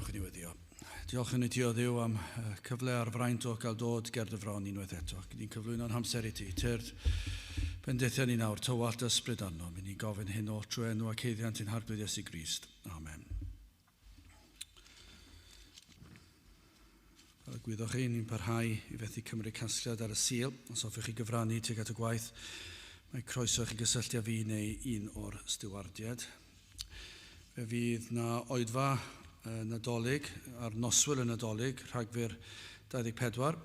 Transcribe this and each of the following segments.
Gadewch i ni weddio. Diolch yn i ti o Dduw am cyfle a'r fraint o gael dod ger dy fron unwaith eto. Ac ni'n cyflwyno'n hamser i ti. Tyrd, bendithia ni nawr, tywallt ysbryd arnom. I ni'n gofyn hyn oll trwy enw ac haeddiant ein Harglwydd Iesu Grist. Amen. Fel y gwyddoch chi, ni'n parhau i fethu cymryd casgliad ar y Sul. Os hoffech chi gyfrannu tuag at y gwaith, mae croeso i chi gysylltu â fi neu un o'r stiwardiaid. Fe fydd 'na oedfa Nadolig ar noswyl y Nadolig, Rhagfyr 24,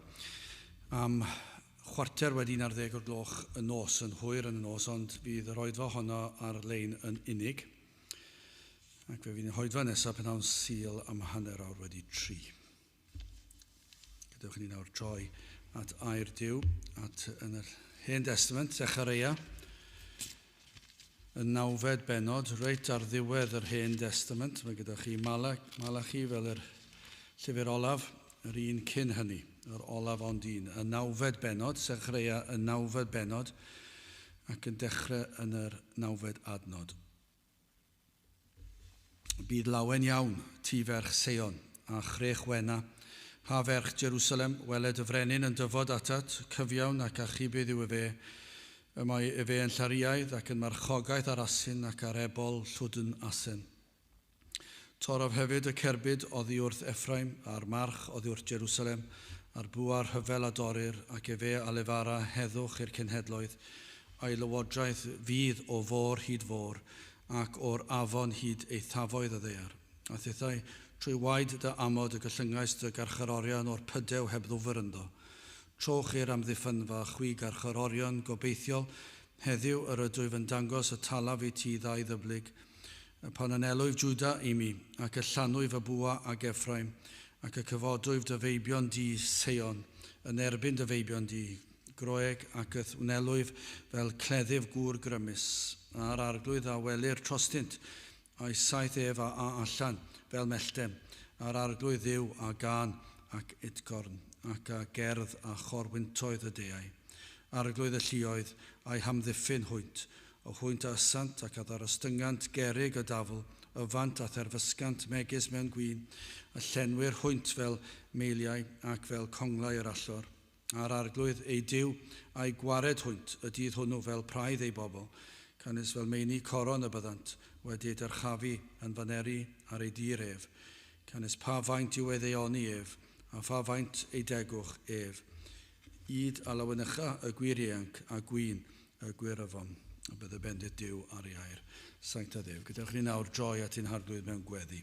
am chwarter wedi 11 o'r gloch y nos, yn hwyr yn y nos, ond fydd yr oedfa honno ar-lein yn unig. Ac fe fydd yn hoedfa nesaf p'nawn Sul am hanner awr wedi tri. Gadewch i ni nawr droi at air Duw, at yn yr Hen Destament, Zechareia, y nawfed bennod, reit ar ddiwedd yr Hen Destament. Mae gyda chi Malachi fel yr llyfr olaf, yr un cyn hynny, yr olaf ond un. Y nawfed bennod, Zechareia, y nawfed bennod, ac yn dechrau yn yr nawfed adnod. Bydd lawen iawn, ti ferch Seion, a chrech wena, ha ferch Jerusalem, weled y frenin yn dyfod atat, cyfiawn ac achubydd yw efe, y mae efe yn llariaidd ac yn marchogaeth ar asyn ac ar ebol llwdn asen. Torraf hefyd y cerbyd oddi wrth Ephraim, a'r march oddi wrth Jerusalem, a'r bwa rhyfel a dorrir, ac efe a lefara heddwch i'r cenhedloedd, a'i lywodraeth fydd o fôr hyd fôr, ac o'r afon hyd eithafoedd y ddaear. A thithau, trwy waed dy amod y gollyngaist dy garcharorion o'r pydew heb ddwfr ynddo. Trowch i'r amddiffynfa, chwi garcharorion gobeithiol, heddiw yr ydwyf yn dangos y talaf i ti ddau ddyblyg, pan anelwyf Jwda i mi, ac y llanwyf y bwa ag Ephraim, ac y cyfodwyf dy feibion di, Seion, yn erbyn dy feibion di, Groeg, ac y'th wnelwyf fel cleddyf gŵr grymus, a'r Arglwydd a welir trostynt, a'i saeth ef a a allan fel mellten, a'r Arglwydd Dduw a gân ac utgorn, ac a gerdd a chorwyntoedd y deau. Arglwydd y lluoedd, a'i hamddiffyn hwynt, o hwynt a ysant ac a ddarostyngant gerrig y dafl, yfant a therfysgant megis mewn gwin, a llenwir hwynt fel meiliau ac fel conglau yr allor. A'r Arglwydd eu Duw a'u gwared hwynt y dydd hwnnw fel praidd ei bobl, canys fel meini coron y byddant wedi eu dyrchafu yn faneri ar ei dir ef, canys pa faint yw ei ddaioni ef, a pha faint ei degwch ef. Ŷd a lawenycha y gwir ieuanc, a gwin y gwyryfon. A bydd y bendith Duw ar ei air. Sancta Dduw. Gadewch i ni nawr droi at ein Harglwydd mewn gweddi.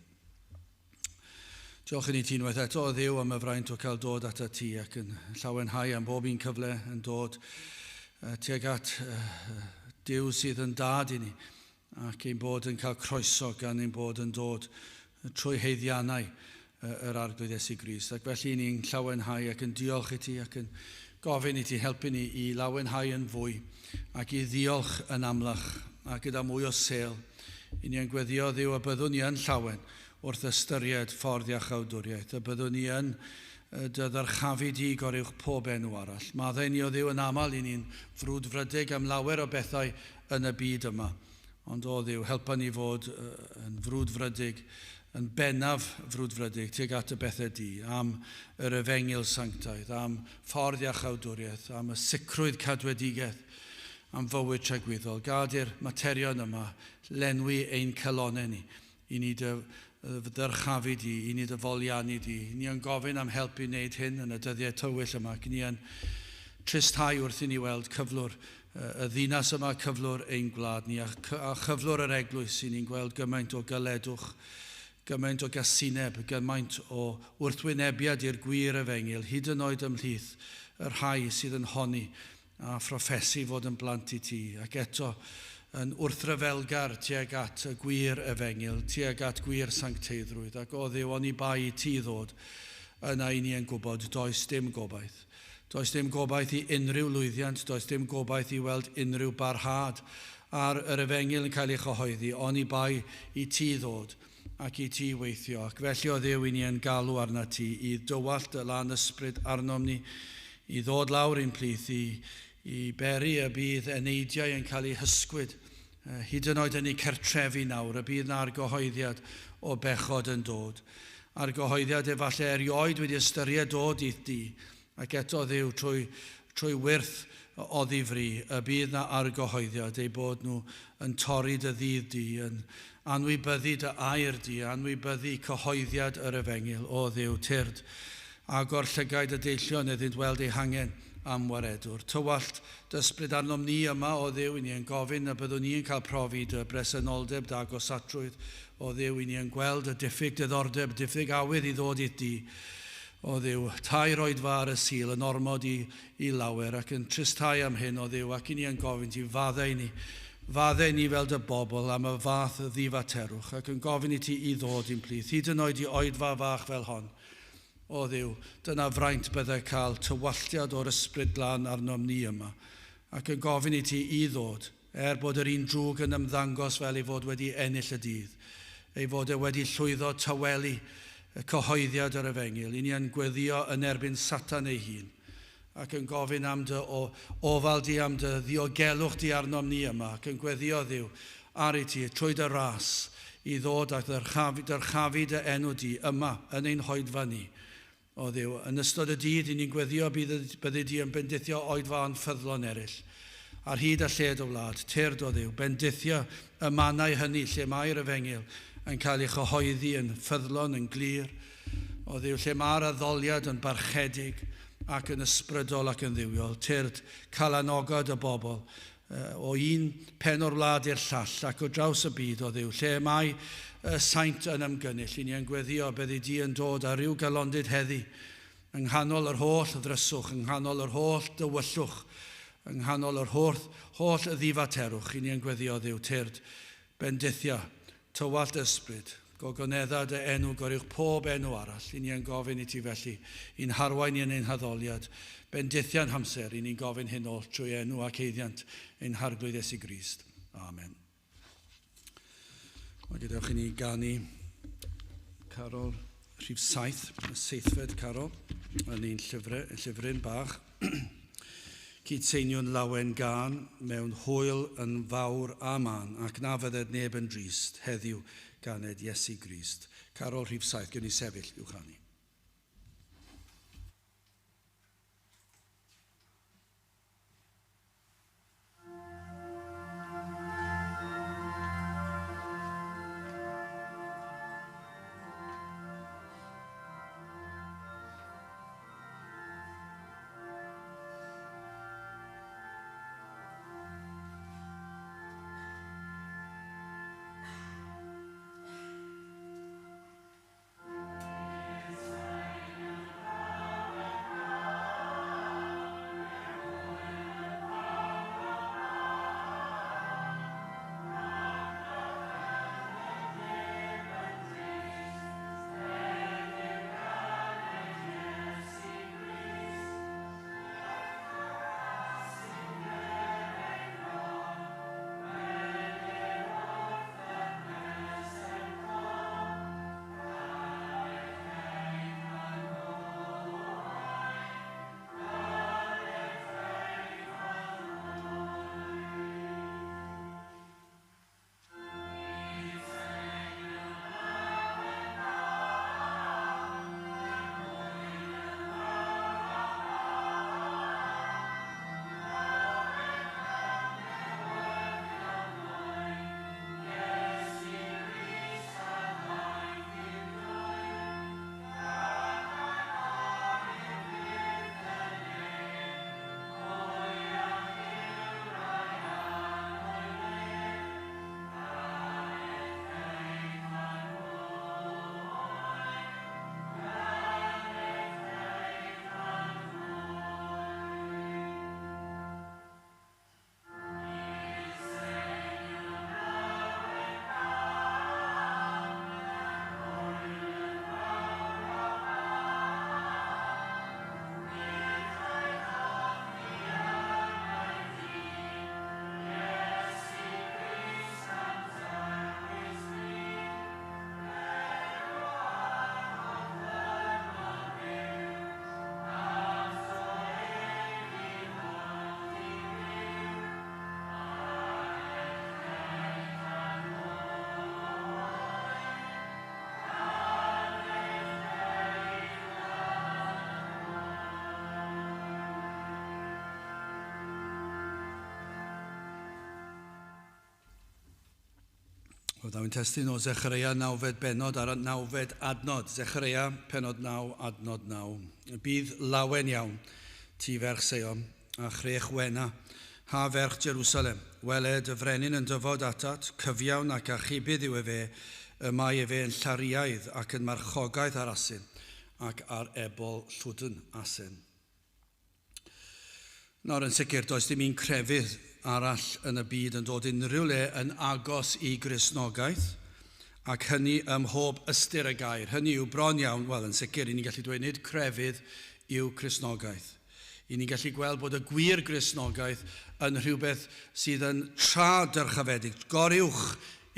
Diolch i ni ti unwaith eto, o Dduw, am y fraint o cael dod atat ti ac yn llawenhau am bob un cyfle yn dod tuag at Duw sydd yn dad i ni ac ein bod yn cael croeso gan ein bod yn dod trwy haeddiannau yr Arglwydd Iesu Grist. Ac felly ni'n llawenhau ac yn diolch i ti ac yn gofyn i ti helpu ni i lawenhau yn fwy ac i ddiolch yn amlach a gyda mwy o sêl. I ni yn gweddio Dduw y byddwn ni yn llawen wrth ystyried ffordd iachawdwriaeth, y byddwn ni yn dy ddyrchafu di goruwch pob enw arall. Maddau ni o Dduw yn aml i ni'n frwdfrydig am lawer o bethau yn y byd yma. Ond o Dduw, helpa ni fod yn frwdfrydig, yn bennaf frwdfrydig tuag at y bethau di, am yr efengyl sanctaidd, am ffordd iachawdwriaeth, am y sicrwydd cadwedigaeth, am fywyd tragwyddol. Gad i'r materion yma lenwi ein calonnau ni, i ni dy ddyrchafu di, i ni dy foliannu di. Ni yn gofyn am help i wneud hyn yn y dyddiau tywyll yma, ac ni yn tristhau wrth i ni weld cyflwr y ddinas yma, cyflwr ein gwlad ni, a chyflwr yr eglwys, i ni'n gweld gymaint o galedwch, gymaint o gasineb, gymaint o wrthwynebiad i'r gwir efengyl, hyd yn oed ymhlith y rhai sydd yn honni a phroffesu fod yn blant i ti, ac eto yn wrthryfelgar tuag at y gwir efengyl, tuag at gwir sancteiddrwydd, ac o Dduw, oni bai i ti ddod, yna i ni yn gwybod, does dim gobaith. Does dim gobaith i unrhyw lwyddiant, does dim gobaith i weld unrhyw barhad ar yr efengyl yn cael ei chyhoeddi, oni bai i ti ddod ac i ti weithio. Ac felly, o Dduw, i ni yn galw arnat ti i dywallt dy lân ysbryd arnom ni, i ddod lawr i'n plith, i, i beri y bydd eneidiau yn cael eu hysgwyd, hyd yn oed yn eu cartrefi nawr, y bydd 'na argyhoeddiad o bechod yn dod. argyhoeddiad efallai erioed wedi ystyried dod i di, ac eto Dduw trwy wyrth o ddifri y bydd na argyhoeddiad eu bod nhw yn torri dy ddydd di, yn anwybyddu dy air di, anwybyddu cyhoeddiad yr efengyl. O Dduw, tyrd, agor llygaid y deillion iddynt weld eu hangen am waredwr. Tywallt dy ysbryd arnom ni yma, o Dduw, i ni yn gofyn y byddwn ni yn cael profi dy bresenoldeb, dy agosatrwydd. O Dduw, i ni yn gweld y diffyg diddordeb, diffyg awydd i ddod i di. O Dduw, 3 oedfa ar y Sul yn ormod i lawer ac yn tristau am hyn, o Dduw, ac i ni yn gofyn ti faddau ni. Faddau ni fel dy bobl am y fath ddifaterwch ac yn gofyn i ti i ddod i'n plith, hyd yn oed i oedfa fach fel hon. O Dduw, dyna fraint byddai cael tywalltiad o'r ysbryd glân arnom ni yma, ac yn gofyn i ti i ddod, er bod yr un drwg yn ymddangos fel ei fod wedi ennill y dydd, ei fod e wedi llwyddo tawelu y cyhoeddiad yr efengyl. I ni yn gweddio yn erbyn Satan ei hun, ac yn gofyn am dy ofal di, am dy ddiogelwch di arnom ni yma, ac yn gweddio Dduw ar i ti trwy dy ras i ddod ac dyrchafu dy enw di yma yn ein hoedfa ni. O Dduw, yn ystod y dydd i ni'n gweddio byddi di yn bendithio oedfaon ffyddlon eraill. Ar hyd a lled o wlad, tyrd o Dduw, bendithio y mannau hynny lle mae'r efengyl yn cael ei chyhoeddi yn ffyddlon, yn glir. O Dduw, lle mae'r addoliad yn barchedig ac yn ysbrydol ac yn dduwiol. Tyrd, calanogod y bobl o un pen o'r wlad i'r llall ac o draws y byd, o Dduw, lle mae y saint yn ymgynnull. I ni yn gweddio byddi di yn dod ar ryw galondid heddi yng nghanol yr holl ddryswch, yng nghanol yr holl dywyllwch, yng nghanol yr holl ddifaterwch. I ni yn gweddio, Dduw, tyrd, bendithia, tywallt ysbryd, gogonedda dy enw goruwch pob enw arall. I ni yn gofyn i ti felly, i'n harwain i yn ein haddoliad. Bendithia'n hamser, i ni'n gofyn hyn oll trwy enw ac eiddiant ein Harglwydd Iesu Grist. Amen. Mae gadewch i ni ganu carol rhif 7, y seithfed carol, yn ein llyfryn bach. Cydseiniwn lawen gân mewn hwyl yn fawr a man, ac na fydded neb yn drist heddiw ganed Iesu Grist. Carol rhif 7, gewn ni sefyll i'w chanu. Wel, daw'n testun o Zechareia nawfed bennod ar y nawfed adnod. Zechareia, pennod 9, adnod 9. Bydd lawen iawn, ti ferch Seion, a chrech wena, ha ferch Jerusalem. Wele dy frenin yn dyfod atat, cyfiawn ac achubydd yw efe, y mae efe yn llariaidd ac yn marchogaeth ar asyn, ac ar ebol llwdn asyn. Nawr, yn sicr, does dim un crefydd arall yn y byd yn dod unrhyw le yn agos i Gristnogaeth, ac hynny ym mhob ystyr y gair. Hynny yw bron iawn, wel, yn sicr, i ni'n gallu dweud nid crefydd yw Cristnogaeth. I ni'n gallu gweld bod y gwir Gristnogaeth yn rhywbeth sydd yn tra dyrchafedig, goruwch,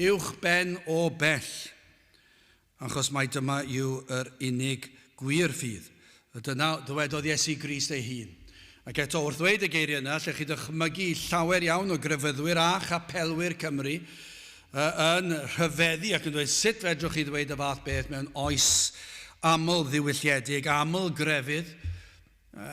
uwch ben o bell. Achos mai dyma yw yr unig gwir ffydd. Dyna ddywedodd Iesu Grist ei hun. Ac eto, wrth ddweud y geiriau yna, allech chi ddychmygu llawer iawn o grefyddwyr a chapelwyr Cymru yn rhyfeddu ac yn dweud, sut fedrwch chi ddweud y fath beth mewn oes aml ddiwylliedig, aml grefydd?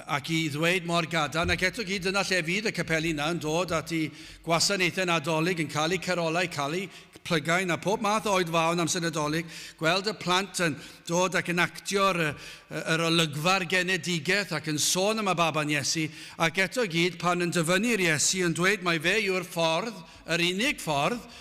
Ac i ddweud mor gadarn, ac eto gyd dyna lle fydd y capeli yna yn dod at eu gwasanaethau Nadolig, yn cael eu carolau, cael eu plygain a pob math o oedfaon amser Nadolig, gweld y plant yn dod ac yn actio'r yr olygfa'r genedigaeth ac yn sôn am y baban Iesu, ac eto gyd pan yn dyfynnu'r Iesu yn dweud mai fe yw'r ffordd, yr unig ffordd,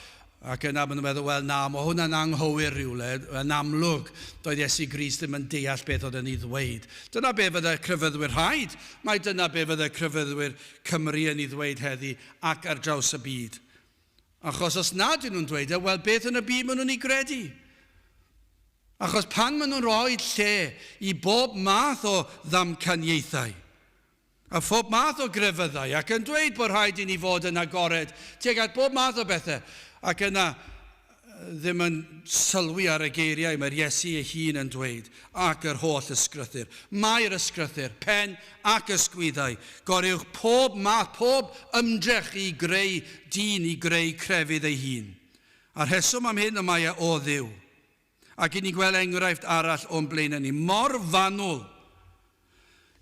Ac yna maen nhw'n meddwl, wel na, mae hwnna'n anghywir rhywle, yn amlwg, doedd Iesu Grist ddim yn deall beth oedd yn ei ddweud. Dyna be fydde crefyddwyr rhaid, mae dyna be fydde crefyddwyr Cymru yn ei ddweud heddi ac ar draws y byd. Achos os nad ydyn nhw'n dweud e, wel beth yn y byd maen nhw'n ei gredu? Achos pan maen nhw'n rhoi lle i bob math o ddamcaniaethau, a phob math o grefyddau, ac yn dweud bod rhaid i ni fod yn agored tuag at bob math o bethau, ac yna ddim yn sylwi ar y geiriau mae'r Iesu ei hun yn dweud, ac yr holl ysgrythur. Mae'r ysgrythur, pen ac ysgwyddau, goruwch pob math, pob ymdrech i greu dyn, i greu crefydd ei hun. A'r rheswm am hyn y mae e o Dduw. Ac i ni'n gweld enghraifft arall o'n blaenau ni, mor fanwl,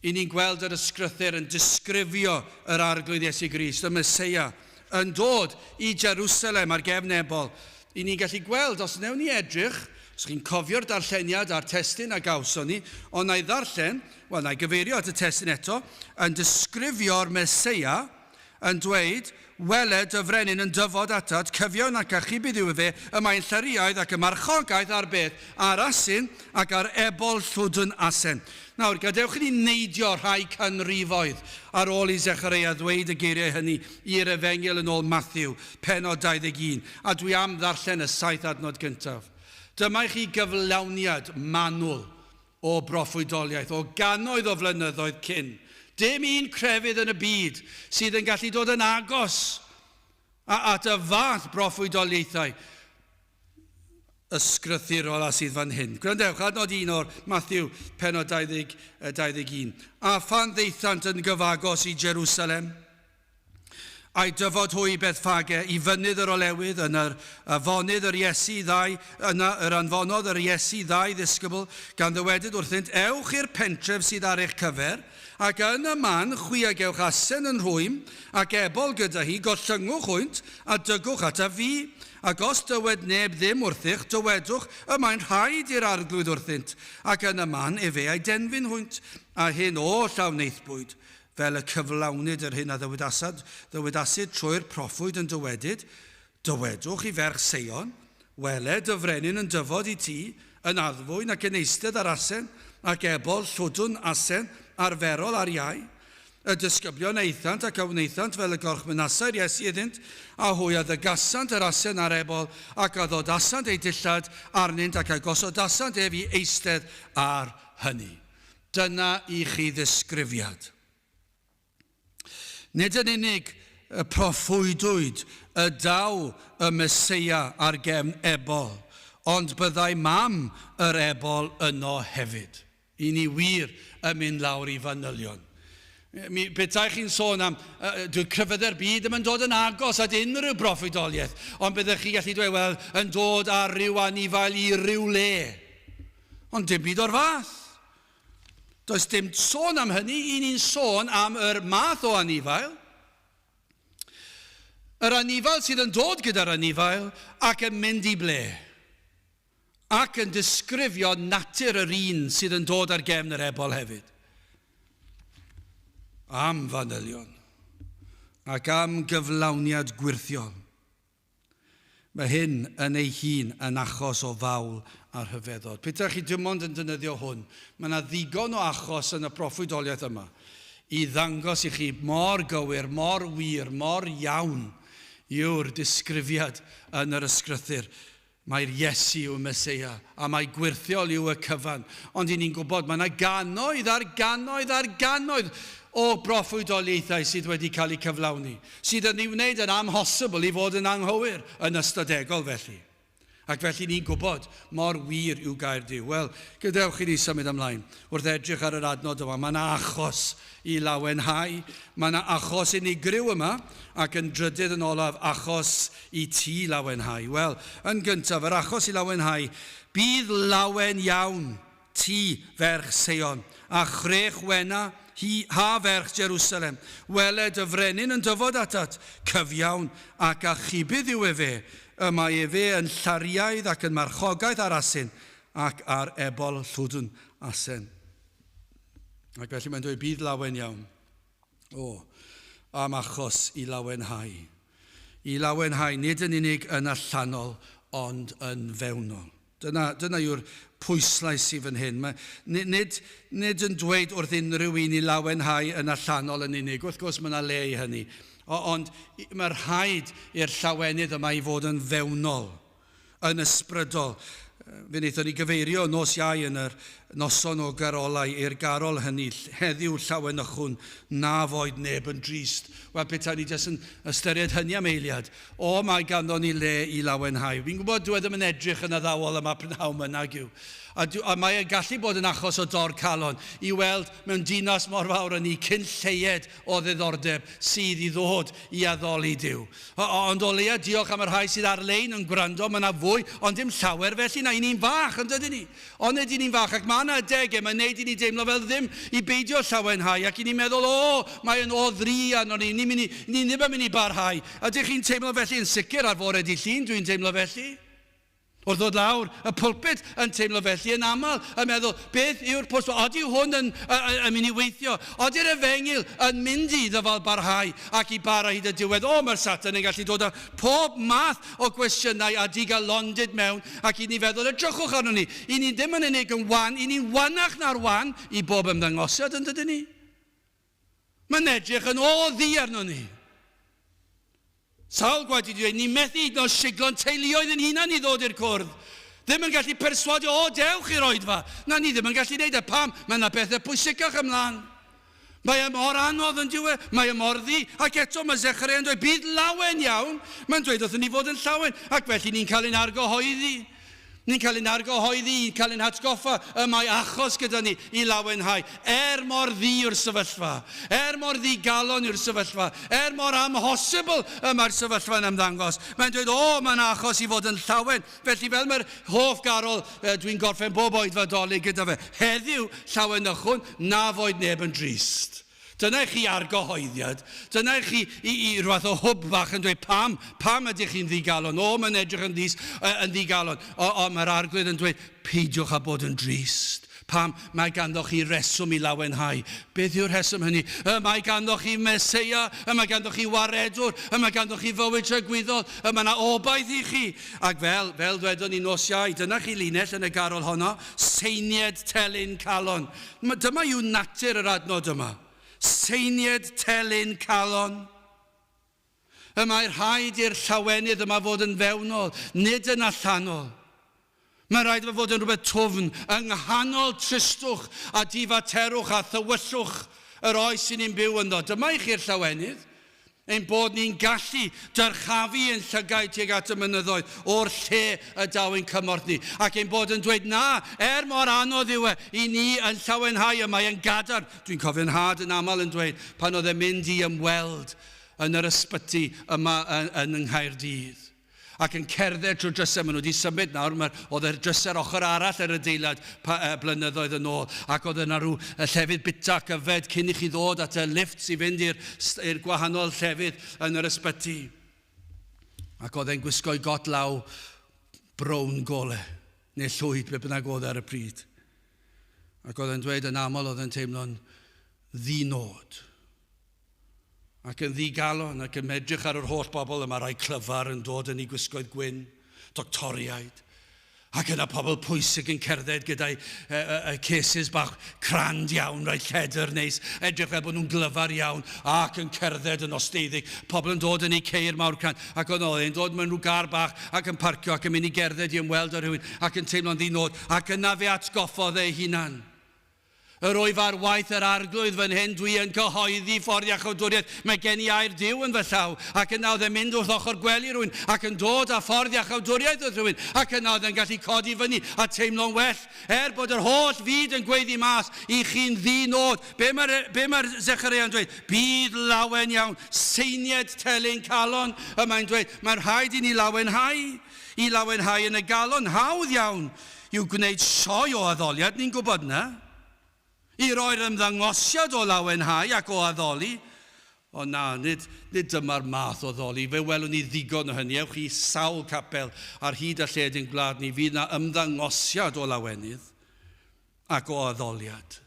i ni'n gweld yr ysgrythur yn disgrifio yr Arglwydd Iesu Grist, y Meseia, yn dod i Jerusalem ar gefn ebol. I ni'n gallu gweld, os wnewn ni edrych, os chi'n cofio'r darlleniad a'r testun a gawson ni, ond na i ddarllen, wel, na i gyfeirio at y testun eto, yn disgrifio'r Meseia, yn dweud, Wele dy frenin yn dyfod atat, cyfiawn ac achubydd yw efe, y mae'n llariaidd ac y marchogaeth ar beth? Ar asyn, ac ar ebol llwdn asen. Nawr, gadewch i ni neidio rhai canrifoedd ar ôl i Zechareia ddweud y geiriau hynny i'r Efengyl yn ôl Mathew, pennod 21, a dwi am ddarllen y saith adnod gyntaf. Dyma i chi gyflawniad manwl o broffwydoliaeth o gannoedd o flynyddoedd cyn. Dim un crefydd yn y byd sydd yn gallu dod yn agos at y fath broffwydoliaethau ysgrythurol a sydd fan hyn. Gwrandewch, adnod 1 o'r Matthew, penod 20, 21. A phan ddaethant yn gyfagos i Jerusalem, A'i dyfod hwy i Bethffage, i fynydd yr Olewydd, yn yr afonydd yr Iesu ddau, yna yr anfonodd yr Iesu ddau ddisgybl, gan ddywedyd wrthynt, Ewch i'r pentref sydd ar eich cyfer, ac yn y man chwi a gewch asen yn rhwym, ac ebol gyda hi, gollyngwch hwynt, a dygwch ataf fi. Ac os dywed neb ddim wrthych, dywedwch, Y mae'n rhaid i'r Arglwydd wrthynt, ac yn y man efe a'i denfyn hwynt, a hyn oll a wnaethpwyd, Fel y cyflawnid yr hyn a ddywedasad, ddywedasid trwy'r proffwyd yn dywedyd, Dywedwch i ferch Seion, Wele dy frenin yn dyfod i ti, yn addfwyn ac yn eistedd ar asen, ac ebol llwdwn asen arferol ar iau. Y disgyblion aethant ac a wnaethant fel y gorchmynasai'r Iesu iddynt, a hwy a ddygasant yr asen a'r ebol, ac a ddodasant eu dillad arnynt, ac a gosodasant ef i eistedd ar hynny. Dyna i chi ddisgrifiad. Nid yn unig y proffwydwyd y daw y Meseia ar gefn ebol, ond byddai mam yr ebol yno hefyd. I ni wir yn mynd lawr i fanylion. Mi, petai chi'n sôn am, uh, dwi'n crefyddau'r byd ddim yn dod yn agos at unrhyw broffwydoliaeth, ond byddech chi'n gallu dweud, wel, yn dod ar ryw anifail i ryw le. Ond dim byd o'r fath. Does dim sôn am hynny, i ni'n sôn am yr math o anifail. Yr anifail sydd yn dod gyda'r anifail ac yn mynd i ble. Ac yn disgrifio natur yr un sydd yn dod ar gefn yr ebol hefyd. Am fanylion ac am gyflawniad gwyrthiol. Mae hyn yn ei hun yn achos o fawl a rhyfeddod. Petaech chi dim ond yn defnyddio hwn, mae yna ddigon o achos yn y proffwydoliaeth yma i ddangos i chi mor gywir, mor wir, mor iawn yw'r disgrifiad yn yr ysgrythur. Mae'r Iesu yw y Meseia, a mae gwyrthiol yw y cyfan. Ond i ni'n gwybod, mae yna gannoedd ar gannoedd ar gannoedd o broffwydoliaethau sydd wedi cael eu cyflawni, sydd yn ei wneud yn amhosibl i fod yn anghywir, yn ystadegol felly. Ac felly ni'n gwybod mor wir yw gair Duw. Wel, gadewch i ni symud ymlaen. Wrth edrych ar yr adnod yma, mae yna achos i lawenhau. Mae yna achos unigryw yma, ac yn drydydd yn olaf, achos i ti lawenhau. Wel, yn gyntaf, yr achos i lawenhau, bydd lawen iawn ti, ferch Seion, a chrech wena, hi, ha ferch Jerusalem. Wele dy frenin yn dyfod atat, cyfiawn ac achubydd yw efe, y mae efe yn llariaidd ac yn marchogaeth ar asyn, ac ar ebol llwdn asen. Ac felly mae'n dweud, bydd lawen iawn. O, am achos i lawenhau. I lawenhau nid yn unig yn allanol, ond yn fewnol. Dyna, dyna yw'r pwyslais i fan hyn. Mae, nid, nid yn dweud wrth unrhyw un i lawenhau yn allanol yn unig. Wrth gwrs mae yna le i hynny. O, ond mae rhaid i'r llawenydd yma i fod yn fewnol, yn ysbrydol. Fe wnaethon ni gyfeirio nos Iau yn yr noson o garolau i'r garol hynny, heddiw llawenychwn na foed neb yn drist. Wel, petai ni jyst yn ystyried hynny am eiliad. O, mae ganddo ni le i lawenhau. Fi'n gwybod dyw e ddim yn edrych yn addawol yma prynhawn yma, nag yw. A, a mae e'n gallu bod yn achos o dor calon i weld mewn dinas mor fawr â ni cyn lleied o ddiddordeb sydd i ddod i addoli Duw. Ond o leia diolch am y rhai sydd ar-lein yn gwrando, mae yna fwy, ond dim llawer felly na, i ni'n fach, yn dydyn ni? Ond nid i ni'n fach, ac mae yna adegau, mae'n neud i ni deimlo fel ddim i beidio llawenhau, ac i ni'n meddwl, o, mae yn o ddri arnon ni, ni'n mynd i, ni ddim yn mynd i barhau. Ydych chi'n teimlo felly? Yn sicr ar fore dydd Llun, dwi'n teimlo felly. Wrth ddod lawr y pulpit yn teimlo felly yn aml, yn meddwl, beth yw'r pwrs? Odi hwn yn, yn, yn mynd i weithio? Odi'r efengyl yn mynd i ddyfal barhau ac i bara hyd y diwedd? O, mae'r Satan yn gallu dod â pob math o gwestiynau a digalondid mewn ac i ni feddwl, edrychwch arnon ni, i ni ddim yn unig yn wan, i ni'n wanach na'r wan i bob ymddangosiad, yn dydyn ni? Mae'n edrych yn o ddu arnon ni. Sawl gwaith dwi 'di dweud, ni methu hyd yn oed siglo'n teuluoedd yn hunan i ddod i'r cwrdd. Ddim yn gallu perswadio, o, dewch i'r oedfa. Na, ni ddim yn gallu neud e. Pam? Mae yna bethau pwysicach ymlaen. Mae e mor anodd yn dyw e? Mae e mor ddu. Ac eto mae Zechariah yn dweud, bydd lawen iawn. Mae'n dweud wrthyn ni fod yn llawen. Ac felly ni'n cael ein argyhoeddi. Ni'n cael ein argyhoeddi, ni'n cael ein hatgoffa y mae achos gyda ni i lawenhau, er mor ddu yw'r sefyllfa, er mor ddigalon yw'r sefyllfa, er mor amhosibl y mae'r sefyllfa'n ymddangos. Mae'n dweud, o, mae yna achos i fod yn llawen. Felly, fel mae'r hoff garol, dwi'n gorffen bob oedfa Dolig gyda fe, heddiw, llawenychwn, na foed neb yn drist. Dyna i chi argyhoeddiad. Dyna i chi i, i rhywbeth o hwb bach yn dweud pam, pam ydych chi'n ddigalon? O, mae'n edrych yn, ddis, yn ddigalon. O, o, mae'r arglwydd yn dweud, peidiwch â bod yn drist. Pam? Mae ganddo chi reswm i lawenhau. Beth yw'r rheswm hynny? Y mae ganddo chi Meseia, y mae ganddo chi waredwr, y mae ganddo chi fywyd tragwyddol, y mae yna obaith i chi. Ac fel, fel ddwedon ni nos Iau, dyna chi linell yn y garol honno, seinied telyn calon. Dyma yw natur yr adnod yma. Seinied telyn calon. Y mae rhaid i'r llawenydd yma fod yn fewnol, nid yn allanol. Mae rhaid iddo fod yn rhywbeth twfn, yng nghanol tristwch a difaterwch a thywyllwch yr oes sy'n ni'n byw ynddo. Dyma i chi'r llawenydd. Ein bod ni'n gallu dyrchafu ein llygaid tuag at y mynyddoedd o'r lle y daw ein cymorth ni, ac ein bod yn dweud, Na, er mor anodd yw e, i ni yn llawenhau y mae e'n gadarn. Dwi'n cofio 'nhad yn aml yn dweud pan oedd e'n mynd i ymweld yn yr ysbyty yma yn, yn Nghaerdydd ac yn cerdded trwy drysau, maen nhw wedi symud nawr, mae, oedd yr drysau'r ochr arall yr adeilad pa, blynyddoedd yn ôl, ac oedd yna rhyw llefydd bita ac yfed cyn i chi ddod at y lifts i fynd i'r gwahanol llefydd yn yr ysbyty. Ac oedd e'n gwisgo'i got law brown gole, neu llwyd, be bynnag oedd e ar y pryd. Ac oedd e'n dweud yn aml oedd e'n teimlo'n ddi-nod. Ac yn ddigalon ac yn medrych ar yr holl bobl yma, rai clyfar yn dod yn eu gwisgoedd gwyn, doctoriaid, ac yna pobl pwysig yn cerdded gyda'i cases bach crand iawn, rai lledr neis, edrych fel bod nhw'n glyfar iawn, ac yn cerdded yn osteiddig, pobl yn dod yn eu ceir mawr crand, ac oedd e'n dod mewn rhyw gar bach ac yn parcio ac yn mynd i gerdded i ymweld â rhywun ac yn teimlo'n ddi-nod, ac yna fe atgoffodd ei hunan. Yr wyf ar waith yr Arglwydd fan hyn, dwi yn cyhoeddi ffordd iachawdwriaeth, mae gen i air Duw yn fy llaw. Ac yna oedd e'n mynd wrth ochr gwely rhywun ac yn dod â ffordd iachawdwriaeth wrth rhywun, ac yna oedd e'n gallu codi fyny a teimlo'n well. Er bod yr holl fyd yn gweiddi mas i chi'n ddi-nod, be mae'r, be mae'r Zechareia'n dweud? Bydd lawen iawn, seinied telyn calon, y mae'n dweud. Mae'n rhaid i ni lawenhau, i lawenhau yn y galon, hawdd iawn I'w gwneud sioe o addoliad, ni'n gwybod 'na. I roi'r ymddangosiad o lawenhau ac o addoli. Ond na, nid, nid dyma'r math o addoli. Fe welwn ni ddigon o hynny. Ewch i sawl capel ar hyd a lled ein gwlad ni, fydd 'na ymddangosiad o lawenydd ac o addoliad.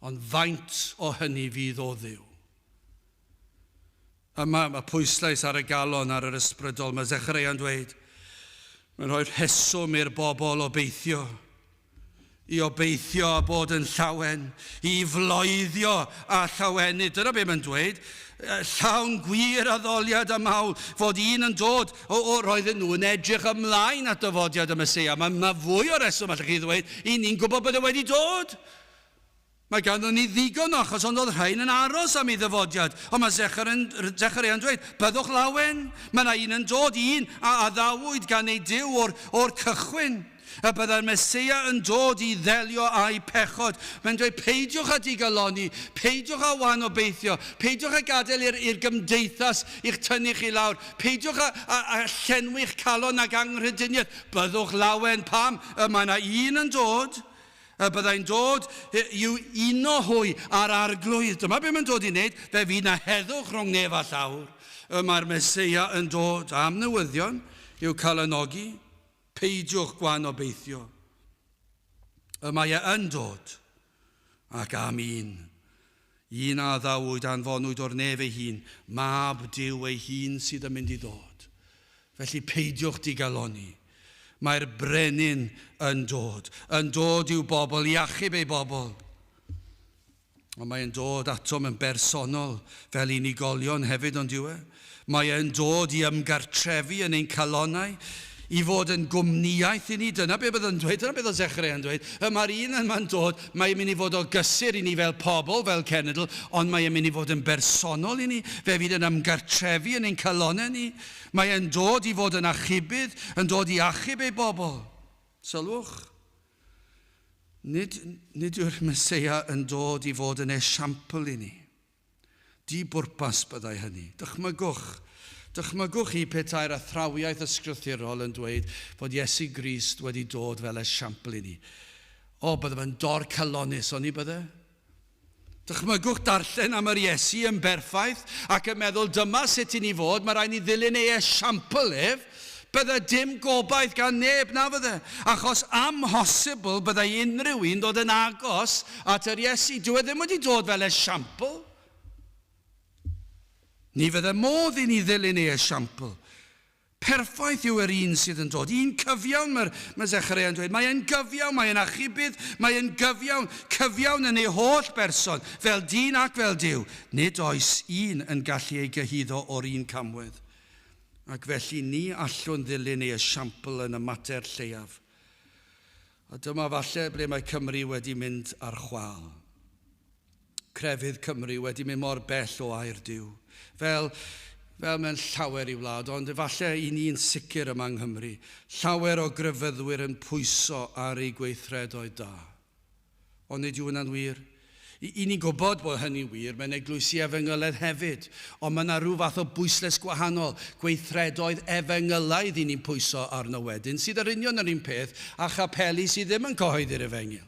Ond faint o hynny fydd o Dduw? Yma, mae pwyslais ar y galon, ar yr ysbrydol. Mae Zechareia'n dweud, mae'n rhoi rheswm i'r bobl obeithio, i obeithio a bod yn llawen, i floeddio a llawenydd. Dyna beth mae'n dweud. Llawn gwir addoliad a mawl, fod un yn dod, o, o roedden nhw yn edrych ymlaen at dyfodiad y Meseia. Mae, mae fwy o reswm, allwch chi ddweud, i ni'n gwybod bod e wedi dod. Mae ganddon ni ddigon o achos, ond oedd rhain yn aros am ei ddyfodiad. Ond mae Zechareia'n dweud, byddwch lawen, mae yna un yn dod, un a addawyd gan ei Duw o'r, o'r cychwyn, y byddai'r Meseia yn dod i ddelio â'i pechod. Mae'n dweud, peidiwch â digalonni, peidiwch â wan obeithio, peidiwch â gadael i'r, i'r gymdeithas i'ch tynnu chi lawr, peidiwch â, â, â llenwi'ch calon ag anghrediniaeth, byddwch lawen, pam? Y mae yna un yn dod, Y byddai'n dod i'w uno hwy â'r Arglwydd. Dyma be mae'n dod i wneud. Fe fydd na heddwch rhwng nef a llawr. Y mae'r Meseia yn dod am newyddion i'w calonogi. Peidiwch gwan obeithio. Y mae e yn dod, ac am un. Un a addawyd anfonwyd o'r nef ei hun, mab Duw ei hun sydd yn mynd i ddod. Felly peidiwch digalonni. Mae'r brenin yn dod, yn dod i'w bobl, i achub ei bobl. Ond mae'n dod atom yn bersonol, fel unigolion hefyd, ond yw e? Mae e'n dod i ymgartrefu yn ein calonnau, i fod yn gwmnïaeth i ni. Dyna be bydd yn dweud, dyna beth oedd Zechariah yn dweud. Y mae'r un yma'n dod, mae'n mynd i fod o gysur i ni fel pobl, fel cenedl, ond mae'n mynd i fod yn bersonol i ni. Fe fydd yn ymgartrefu yn ein calonnau ni. Mae e'n dod i fod yn achubydd, yn dod i achub ei bobl. Sylwch, nid, nid yw'r Meseia yn dod i fod yn esiampl i ni. Di-bwrpas byddai hynny. Dychmygwch, dychmygwch chi petai'r athrawiaeth ysgrythurol yn dweud fod Iesu Grist wedi dod fel esiampl i ni. O, bydde fe'n dorcalonnus, oni bydde? Dychmygwch darllen am yr Iesu yn berffaith ac yn meddwl dyma sut i ni fod, mae rhaid ni ddilyn ei esiampl ef. Bydde dim gobaith gan neb, na fydde? Achos amhosibl byddai unrhyw un ddod yn agos at yr Iesu. Dyw e ddim wedi dod fel esiampl. Ni fydde modd i ni ddilyn ei esiampl. Perffaith yw yr un sydd yn dod. Un cyfiawn, mae'r mae Zechariah yn dweud. Mae e'n gyfiawn, mae e'n achubydd, mae e'n gyfiawn, cyfiawn yn ei holl berson, fel dyn ac fel Duw. Nid oes un yn gallu ei gyhuddo o'r un camwedd. Ac felly ni allwn ddilyn ei esiampl yn y mater lleiaf. A dyma falle ble mae Cymru wedi mynd ar chwâl. Crefydd Cymru wedi mynd mor bell o air Duw. Fel, fel mewn llawer i wlad, ond efallai i ni'n sicr yma yng Nghymru, llawer o grefyddwyr yn pwyso ar eu gweithredoedd da. Ond nid yw hwnna'n wir. I, i ni'n gwybod bod hynny'n wir mewn eglwysi efengylaidd hefyd, ond mae yna rhyw fath o bwyslais gwahanol, gweithredoedd efengylaidd i ni'n pwyso arno wedyn, sydd yr union yr un peth â chapeli sydd ddim yn cyhoeddi'r efengyl.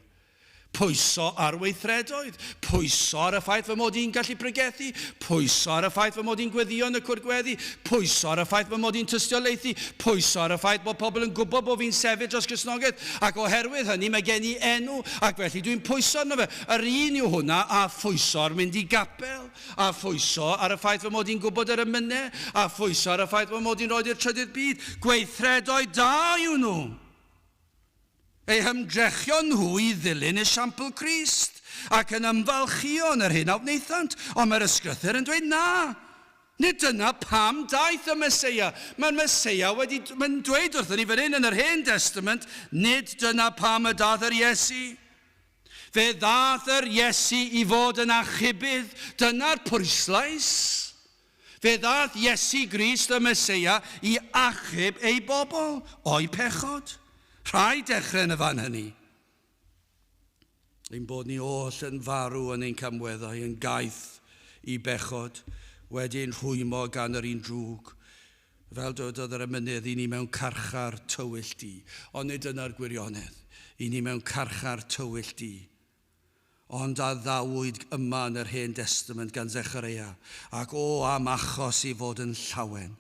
Pwyso ar weithredoedd, pwyso ar y ffaith fy mod i'n gallu pregethu, pwyso ar y ffaith fy mod i'n gweddio yn y cwr gweddi, pwyso ar y ffaith fy mod i'n tystiolaethu, pwyso ar y ffaith bod pobl yn gwybod bod fi'n sefyll dros Gristnogaeth, ac oherwydd hynny mae gen i enw, ac felly dwi'n pwyso arno fe. Yr un yw hwnna a phwyso ar mynd i gapel, a phwyso ar y ffaith fy mod i'n gwybod yr emynau, a phwyso ar y ffaith fy mod i'n rhoi i'r trydydd byd. Gweithredoedd da yw nhw. Eu hymdrechion nhw i ddilyn esiampl Crist, ac yn ymfalchïo yn yr hyn a wnaethant. Ond mae'r Ysgrythur yn dweud na! Nid dyna pam daeth y Meseia. Mae'r Meseia wedi... Mae'n dweud wrthon ni fan hyn yn yr Hen Destament, nid dyna pam y daeth yr Iesu. Fe ddaeth yr Iesu i fod yn achubydd. Dyna'r pwyslais. Fe ddaeth Iesu Grist y Meseia i achub ei bobl o'u pechod. Rhaid dechrau yn y fan hynny. Ein bod ni oll yn farw yn ein camweddau, yn gaeth i bechod, wedi ein rhwymo gan yr un drwg. Fel dywedodd yr emynydd, i ni mewn carchar tywyll du. Ond nid dyna'r gwirionedd. I ni mewn carchar tywyll du. Ond addawyd yma yn yr Hen Destament gan Zechareia, ac o am achos i fod yn llawen,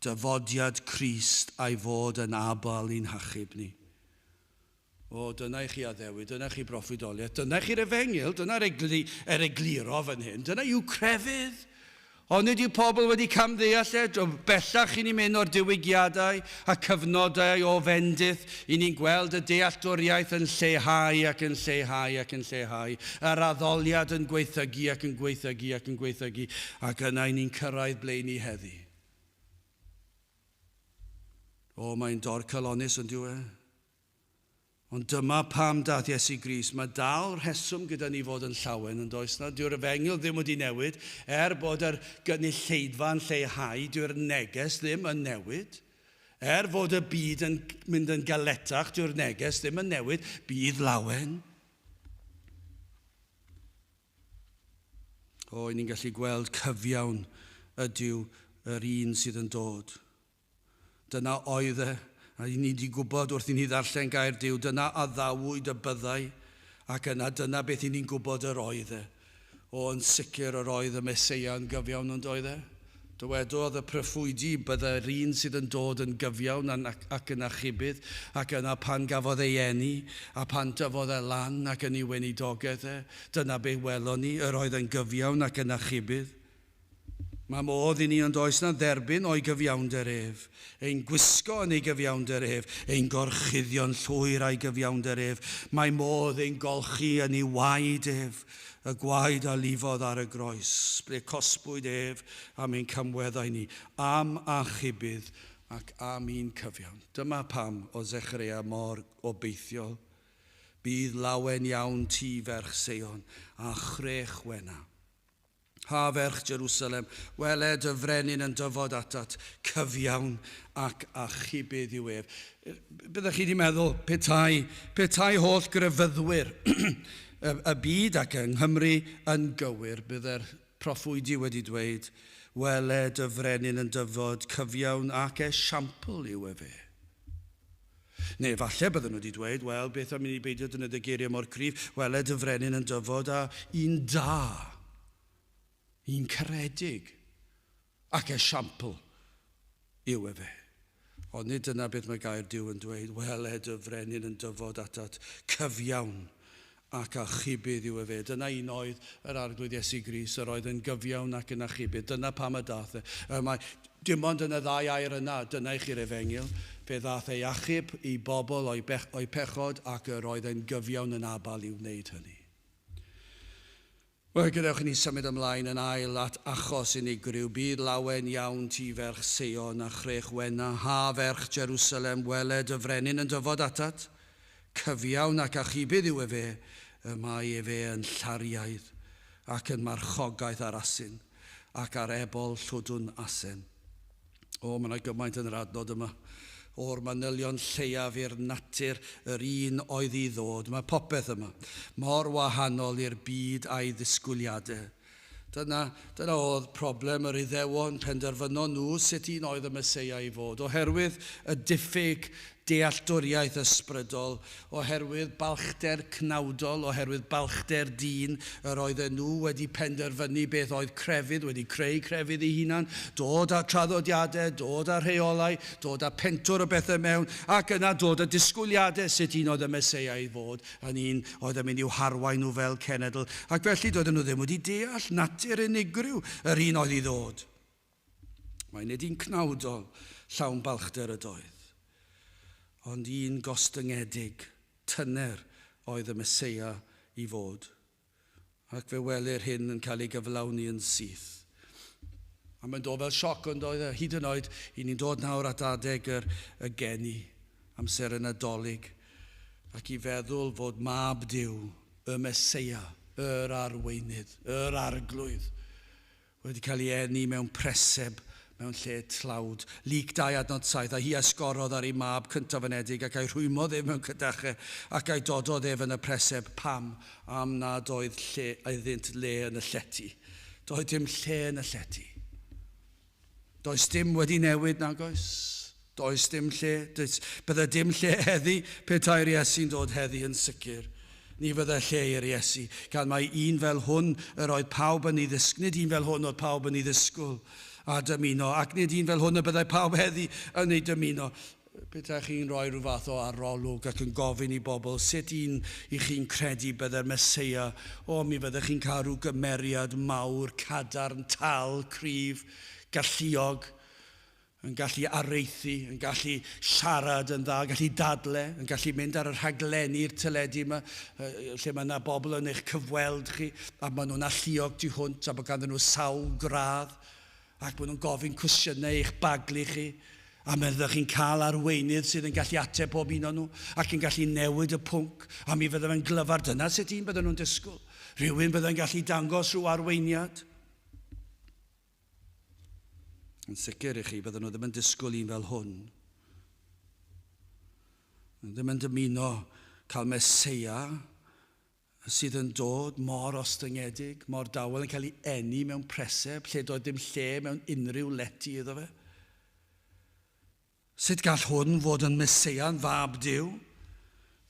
dyfodiad Crist a'i fod yn abl i'n hachub ni. O, dyna i chi addewid, dyna i chi broffwydoliaeth, dyna i chi'r efengyl, dyna'r eglu, er egluro fan hyn, dyna yw crefydd. Ond nid yw pobl wedi camddeall e, bellach i ni'n mynd o'r diwygiadau a cyfnodau o fendith, i ni'n gweld y dealltwriaeth yn lleihau ac yn lleihau ac yn lleihau, yr addoliad yn gweithygu ac yn gweithygu ac yn gweithygu, ac yna i ni'n cyrraedd ble i ni heddi. O, mae'n dorcalonnus yn dyw e? Ond dyma pam daeth Iesu Grist. Mae dal rheswm gyda ni fod yn llawen, yn does na? Dyw'r efengyl ddim wedi newid. Er bod yr gynulleidfa yn lleihau, dyw'r neges ddim yn newid. Er fod y byd yn mynd yn galetach, dyw'r neges ddim yn newid. Bydd lawen. O, i ni'n gallu gweld cyfiawn ydyw yr un sydd yn dod. Dyna oedd e, a i ni wedi gwybod wrth i ni ddarllen gair Duw, dyna addawyd y byddai, ac yna dyna beth i ni'n gwybod yr oedd e. O, yn sicr yr oedd y Meseia yn gyfiawn yn doedd e? Dywedodd y proffwydi byddai'r un sydd yn dod yn gyfiawn ac yn achubydd, ac yna pan gafodd ei eni, a pan dyfodd e lan ac yn ei weinidogaeth e, dyna be welon ni, yr oedd yn gyfiawn ac yn achubydd. Mae modd i ni ond oes na dderbyn o'i gyfiawnder ef, ein gwisgo yn ei gyfiawnder ef, ein gorchuddio'n llwyr a'i gyfiawnder ef. Mae modd ein golchi yn ei waed ef, y gwaed a lifodd ar y groes, ble cosbwyd ef am ein camweddau ni, am achubydd ac am un cyfiawn. Dyma pam o Zechareia mor obeithiol. Bydd lawen iawn ti, ferch Seion, a chrech wena. Ha, ferch Jerusalem, wele dy frenin yn dyfod atat, cyfiawn ac achubydd yw ef. Byddech chi wedi meddwl petai, petai holl grefyddwyr y, y byd ac yng Nghymru yn gywir, bydde'r proffwydi wedi dweud, wele dy frenin yn dyfod, cyfiawn ac esiampl yw efe. Neu falle bydden nhw wedi dweud, wel, beth am i ni beidio defnyddio geiriau mor cryf, wele dy frenin yn dyfod a un da, un caredig, ac esiampl yw efe. Ond nid dyna beth mae gair Duw yn dweud, wele dy frenin yn dyfod atat, cyfiawn ac achubydd yw efe. Dyna un oedd yr Arglwydd Iesu Grist, yr oedd yn gyfiawn ac yn achubydd. Dyna pam y dath e. Mae, dim ond yn y ddau air yna, dyna i chi'r efengyl. Fe ddath ei achub i bobl o'i, bech, o'i pechod ac yr oedd e'n gyfiawn yn abal i wneud hynny. Wel, gadewch i ni symud ymlaen yn ail at achos unigryw. Bydd lawen iawn ti ferch Seion a chrech wena, ha ferch Jerusalem, wele dy frenin yn dyfod atat. Cyfiawn ac achubydd yw efe, y mae efe yn llariaidd ac yn marchogaeth ar asyn, ac ar ebol llwdwn asen. O, mae yna gymaint yn yr adnod yma. O'r manylion lleiaf i'r natur yr un oedd i ddod. Mae popeth yma. Mor wahanol i'r byd a'i ddisgwyliadau. Dyna, dyna oedd problem yr Iddewon, penderfynon nhw sut un oedd y Meseia i fod. Oherwydd y diffyg dealltwriaeth ysbrydol, oherwydd balchder cnawdol, oherwydd balchder dyn, yr oedden nhw wedi penderfynu beth oedd crefydd, wedi creu crefydd eu hunan, dod â traddodiadau, dod â rheolau, dod â pentwr o bethau mewn, ac yna dod â disgwyliadau sut un oedd y Meseia i fod yn un oedd yn mynd i'w harwain nhw fel cenedl, ac felly doedden nhw ddim wedi deall natur unigryw yr un oedd i ddod. Mae nid un cnawdol llawn balchder ydoedd, ond un gostyngedig, tyner oedd y Meseia i fod. Ac fe welir hyn yn cael ei gyflawni yn syth. A mae'n dod fel sioc yn doedd e, hyd yn oed i ni'n dod nawr at adeg yr, y geni, amser y Nadolig, ac i feddwl fod mab Duw, y Meseia, yr arweinydd, yr arglwydd, Wedi cael ei eni mewn preseb mewn lle tlawd. Luc 2 adnod 7, A hi a esgorodd ar ei mab cyntaf-anedig, ac a'i rhwymodd ef mewn cydachau, ac a'i dododd ef yn y preseb. Pam? Am nad oedd lle iddynt le yn y llety. Doedd dim lle yn y llety. Does dim wedi newid, nag oes? Does dim lle. Does, bydde dim lle heddi petai'r Iesu'n dod heddi yn sicr. Ni fydde lle i'r Iesu, gan mai un fel hwn yr oedd pawb yn ei ddysg, nid un fel hwn oedd pawb yn ei ddisgwyl a dymuno, ac nid un fel hwn y byddai pawb heddi yn ei dymuno. Petaech chi'n rhoi rhyw fath o arolwg ac yn gofyn i bobl sut un i chi'n credu bydde'r Meseia, o, mi fyddech chi'n cael rhyw gymeriad mawr, cadarn, tal, cryf, galluog, yn gallu areithu, yn gallu siarad yn dda, yn gallu dadle, yn gallu mynd ar y rhaglenni'r teledu yma, lle mae yna bobl yn eich cyfweld chi, a maen nhw'n alluog tu hwnt, a bod ganddyn nhw sawl gradd, ac maen nhw'n gofyn cwestiynau i'ch baglu chi, a mi fyddwch chi'n cael arweinydd sydd yn gallu ateb pob un o'n nhw, ac yn gallu newid y pwnc, a mi fydde fe'n glyfar. Dyna sut un bydden nhw'n disgwyl. Rhywun bydde'n gallu dangos rhyw arweiniad. Yn sicr i chi, bydden nhw ddim yn disgwyl un fel hwn. Ddim yn dymuno cael Meseia sydd yn dod mor ostyngedig, mor dawel, yn cael ei eni mewn preseb lle doedd dim lle mewn unrhyw lety iddo fe. Sut gall hwn fod yn Meseia'n fab Duw?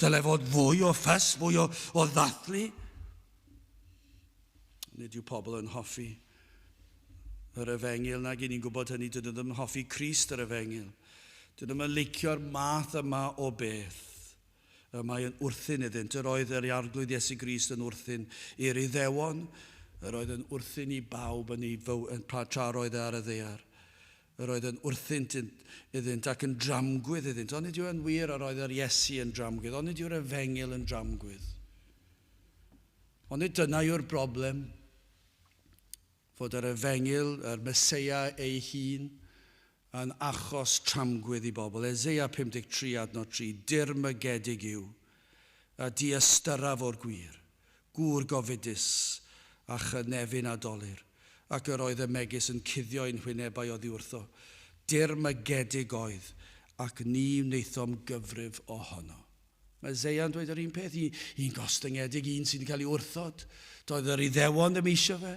Dylai fod fwy o ffys, fwy o, o ddathlu. Nid yw pobl yn hoffi yr efengyl, nag i ni'n gwybod hynny, dydyn nhw ddim yn hoffi Crist yr efengyl. Dydyn nhw'n licio'r math yma o beth. Y mae yn wrthun iddynt. Yr oedd yr Arglwydd Iesu Grist yn wrthun i'r Iddewon, yr oedd yn wrthun i bawb yn ei fyw, yn tra roedd e ar y ddaear. Yr oedd yn wrthynt iddynt ac yn dramgwydd iddynt. Onid yw e'n wir yr oedd yr Iesu yn dramgwydd? Onid yw'r efengyl yn dramgwydd? Onid dyna yw'r broblem? Fod yr efengyl, yr Meseia ei hun, yn achos tramgwydd i bobl. Eseia 53 adnod 3, Dirmygedig yw, a diystyraf o'r gwir, gŵr gofidus, a chynefin a dolur, ac yr oedd y megis yn cuddio ein hwynebau oddi wrtho. Dirmygedig oedd, ac ni wnaethom gyfrif ohono. Mae Eseia'n dweud yr un peth, un, un gostyngedig, un sydd wedi cael ei wrthod. Doedd yr Iddewon ddim eisiau fe.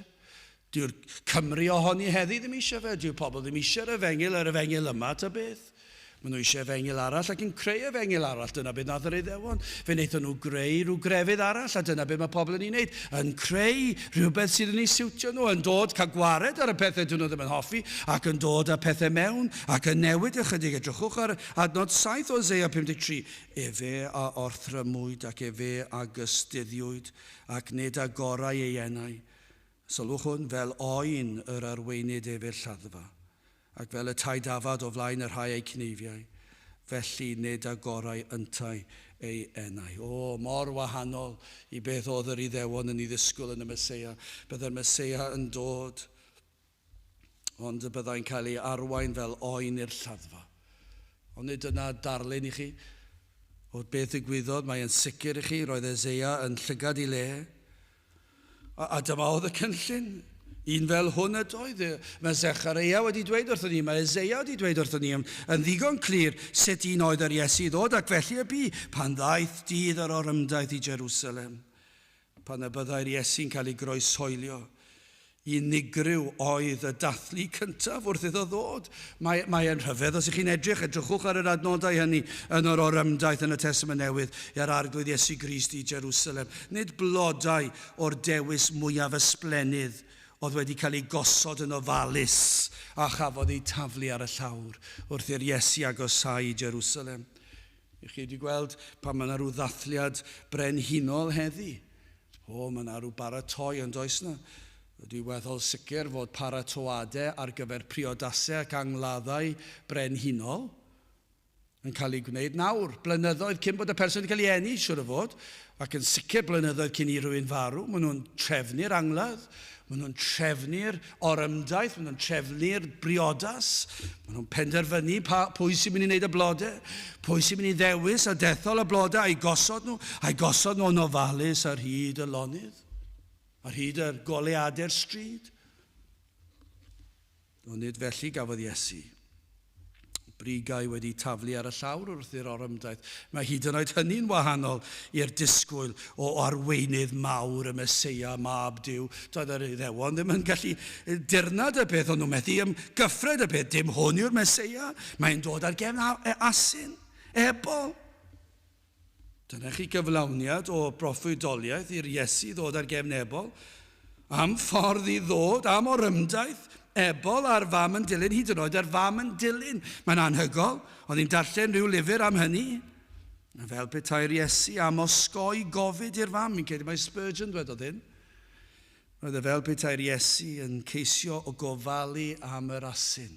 Dyw'r Cymru ohoni heddi ddim eisiau fe. Dyw'r pobl ddim eisiau'r efengyl, yr efengyl yma ta beth. Maen nhw eisiau efengyl arall ac yn creu efengyl arall. Dyna beth nath yr Iddewon. Fe wnaethon nhw greu rhyw grefydd arall a dyna beth mae pobl yn ei wneud. Yn creu rhywbeth sydd yn ei siwtio nhw, yn dod cael gwared ar y pethau dyn nhw ddim yn hoffi ac yn dod â pethau mewn ac yn newid ychydig. Edrychwch ar adnod 7 o Eseia 53. Efe a orthrymwyd ac efe a gystuddiwyd ac nid agorai ei enau. Sylwch hwn, fel oen yr arweinid ef i'r lladdfa, ac fel y tai dafad o flaen y rhai ei cneifiai, felly nid agorai yntau ei enau. O, mor wahanol i beth oedd yr Iddewon yn ei ddisgwyl yn y Meseia. Byddai'r Meseia yn dod, ond y byddai'n cael ei arwain fel oen i'r lladdfa. Ond nid dyna darlun i chi o beth ddigwyddodd, mae'n sicr i chi, roedd Eseia yn llygad i le. A, a dyma oedd y cynllun. Un fel hwn ydoedd. Mae Zechareia wedi dweud wrthon ni, mae Eseia wedi dweud wrthon ni yn, yn ddigon clir sut un oedd yr Iesu i ddod, ac felly y bu pan ddaeth dydd yr orymdaith i Jerusalem. Pan y byddai'r Iesu'n cael ei groeshoelio. Unigryw oedd y dathlu cyntaf wrth iddo ddod. Mae, mae e'n rhyfedd os ych chi'n edrych, edrychwch ar yr adnodau hynny yn yr orymdaith yn y Testament Newydd i'r Arglwydd Iesu Grist i Jerusalem. Nid blodau o'r dewis mwyaf ysblennydd oedd wedi cael eu gosod yn ofalus a chafodd eu taflu ar y llawr wrth i'r Iesu agosáu i Jerusalem. Ych chi wedi gweld pan mae yna rhyw ddathliad brenhinol heddi? O, mae yna rhyw baratoi yn does na? Dwi weddol sicr fod paratoadau ar gyfer priodasau ac angladdau brenhinol yn cael eu gwneud nawr, blynyddoedd cyn bod y person wedi cael ei eni, siwr o fod, ac yn sicr blynyddoedd cyn i rhywun farw. Maen nhw'n trefnu'r angladd, maen nhw'n trefnu'r orymdaith, maen nhw'n trefnu'r briodas, maen nhw'n penderfynu pa, pwy sy'n mynd i wneud y blodau, pwy sy'n mynd i ddewis a dethol y blodau a'i gosod nhw, a'i gosod nhw'n ofalus ar hyd y lonydd, ar hyd y goleadau'r stryd. Ond nid felly gafodd Iesu. Brigau wedi taflu ar y llawr wrth i'r orymdaith. Mae hyd yn oed hynny'n wahanol i'r disgwyl o arweinydd mawr y Meseia, mab Duw. Doedd yr Iddewon ddim yn gallu dirnad y peth, ond nhw methu ymgyffred y peth. Dim hwn yw'r Meseia. Mae'n dod ar gefn asyn, ebol. Dyna chi gyflawniad o broffwydoliaeth i'r Iesu ddod ar gefn ebol. Am ffordd i ddod, am orymdaith, ebol a'r fam yn dilyn, hyd yn oed a'r fam yn dilyn. Mae'n anhygol. O'n i'n darllen rhyw lyfr am hynny. Fel petai'r Iesu am osgoi gofid i'r fam. Mi'n credu mai Spurgeon dwedodd hyn. Roedd e fel petai'r Iesu yn ceisio o gofalu am yr asyn,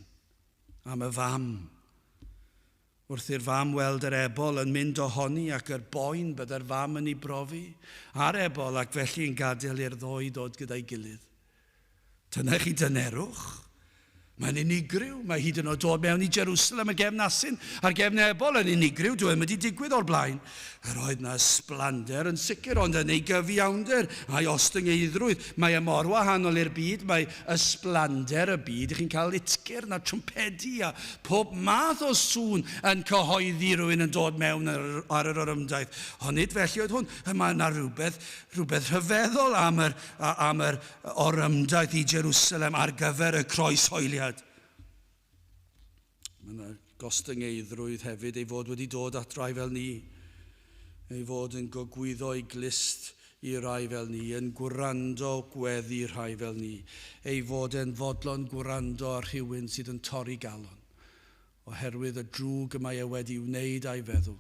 am y fam. Wrth i'r fam weld yr ebol yn mynd ohoni ac yr boen bydde'r fam yn ei brofi a'r ebol ac felly yn gadael i'r ddou ddod gyda'i gilydd. Dyna chi dynerwch. Mae'n unigryw. Mae hyd yn oed dod mewn i Jerusalem y gefn asyn a'r gefn ebol yn unigryw. Dyw e ddim wedi digwydd o'r blaen. Yr oedd 'na ysblander yn sicr, ond yn ei gyfiawnder a'i ostyngeiddrwydd, mae e mor wahanol i'r byd, mae ysblander y byd, chi'n cael utgyrn a trwmpedi a phob math o sŵn yn cyhoeddi rhywun yn dod mewn ar, ar yr orymdaith. Ond nid felly oedd hwn. Mae yna rhywbeth, rhywbeth rhyfeddol am yr, am yr orymdaith i Jerusalem ar gyfer y croeshoeliad. Mae yna gostyngeiddrwydd hefyd ei fod wedi dod at rai fel ni, ei fod yn gogwyddo ei glust i rai fel ni, yn gwrando gweddi rhai fel ni, ei fod e'n fodlon gwrando ar rhywun sydd yn torri galon, oherwydd y drwg y mae e wedi wneud a'i feddwl.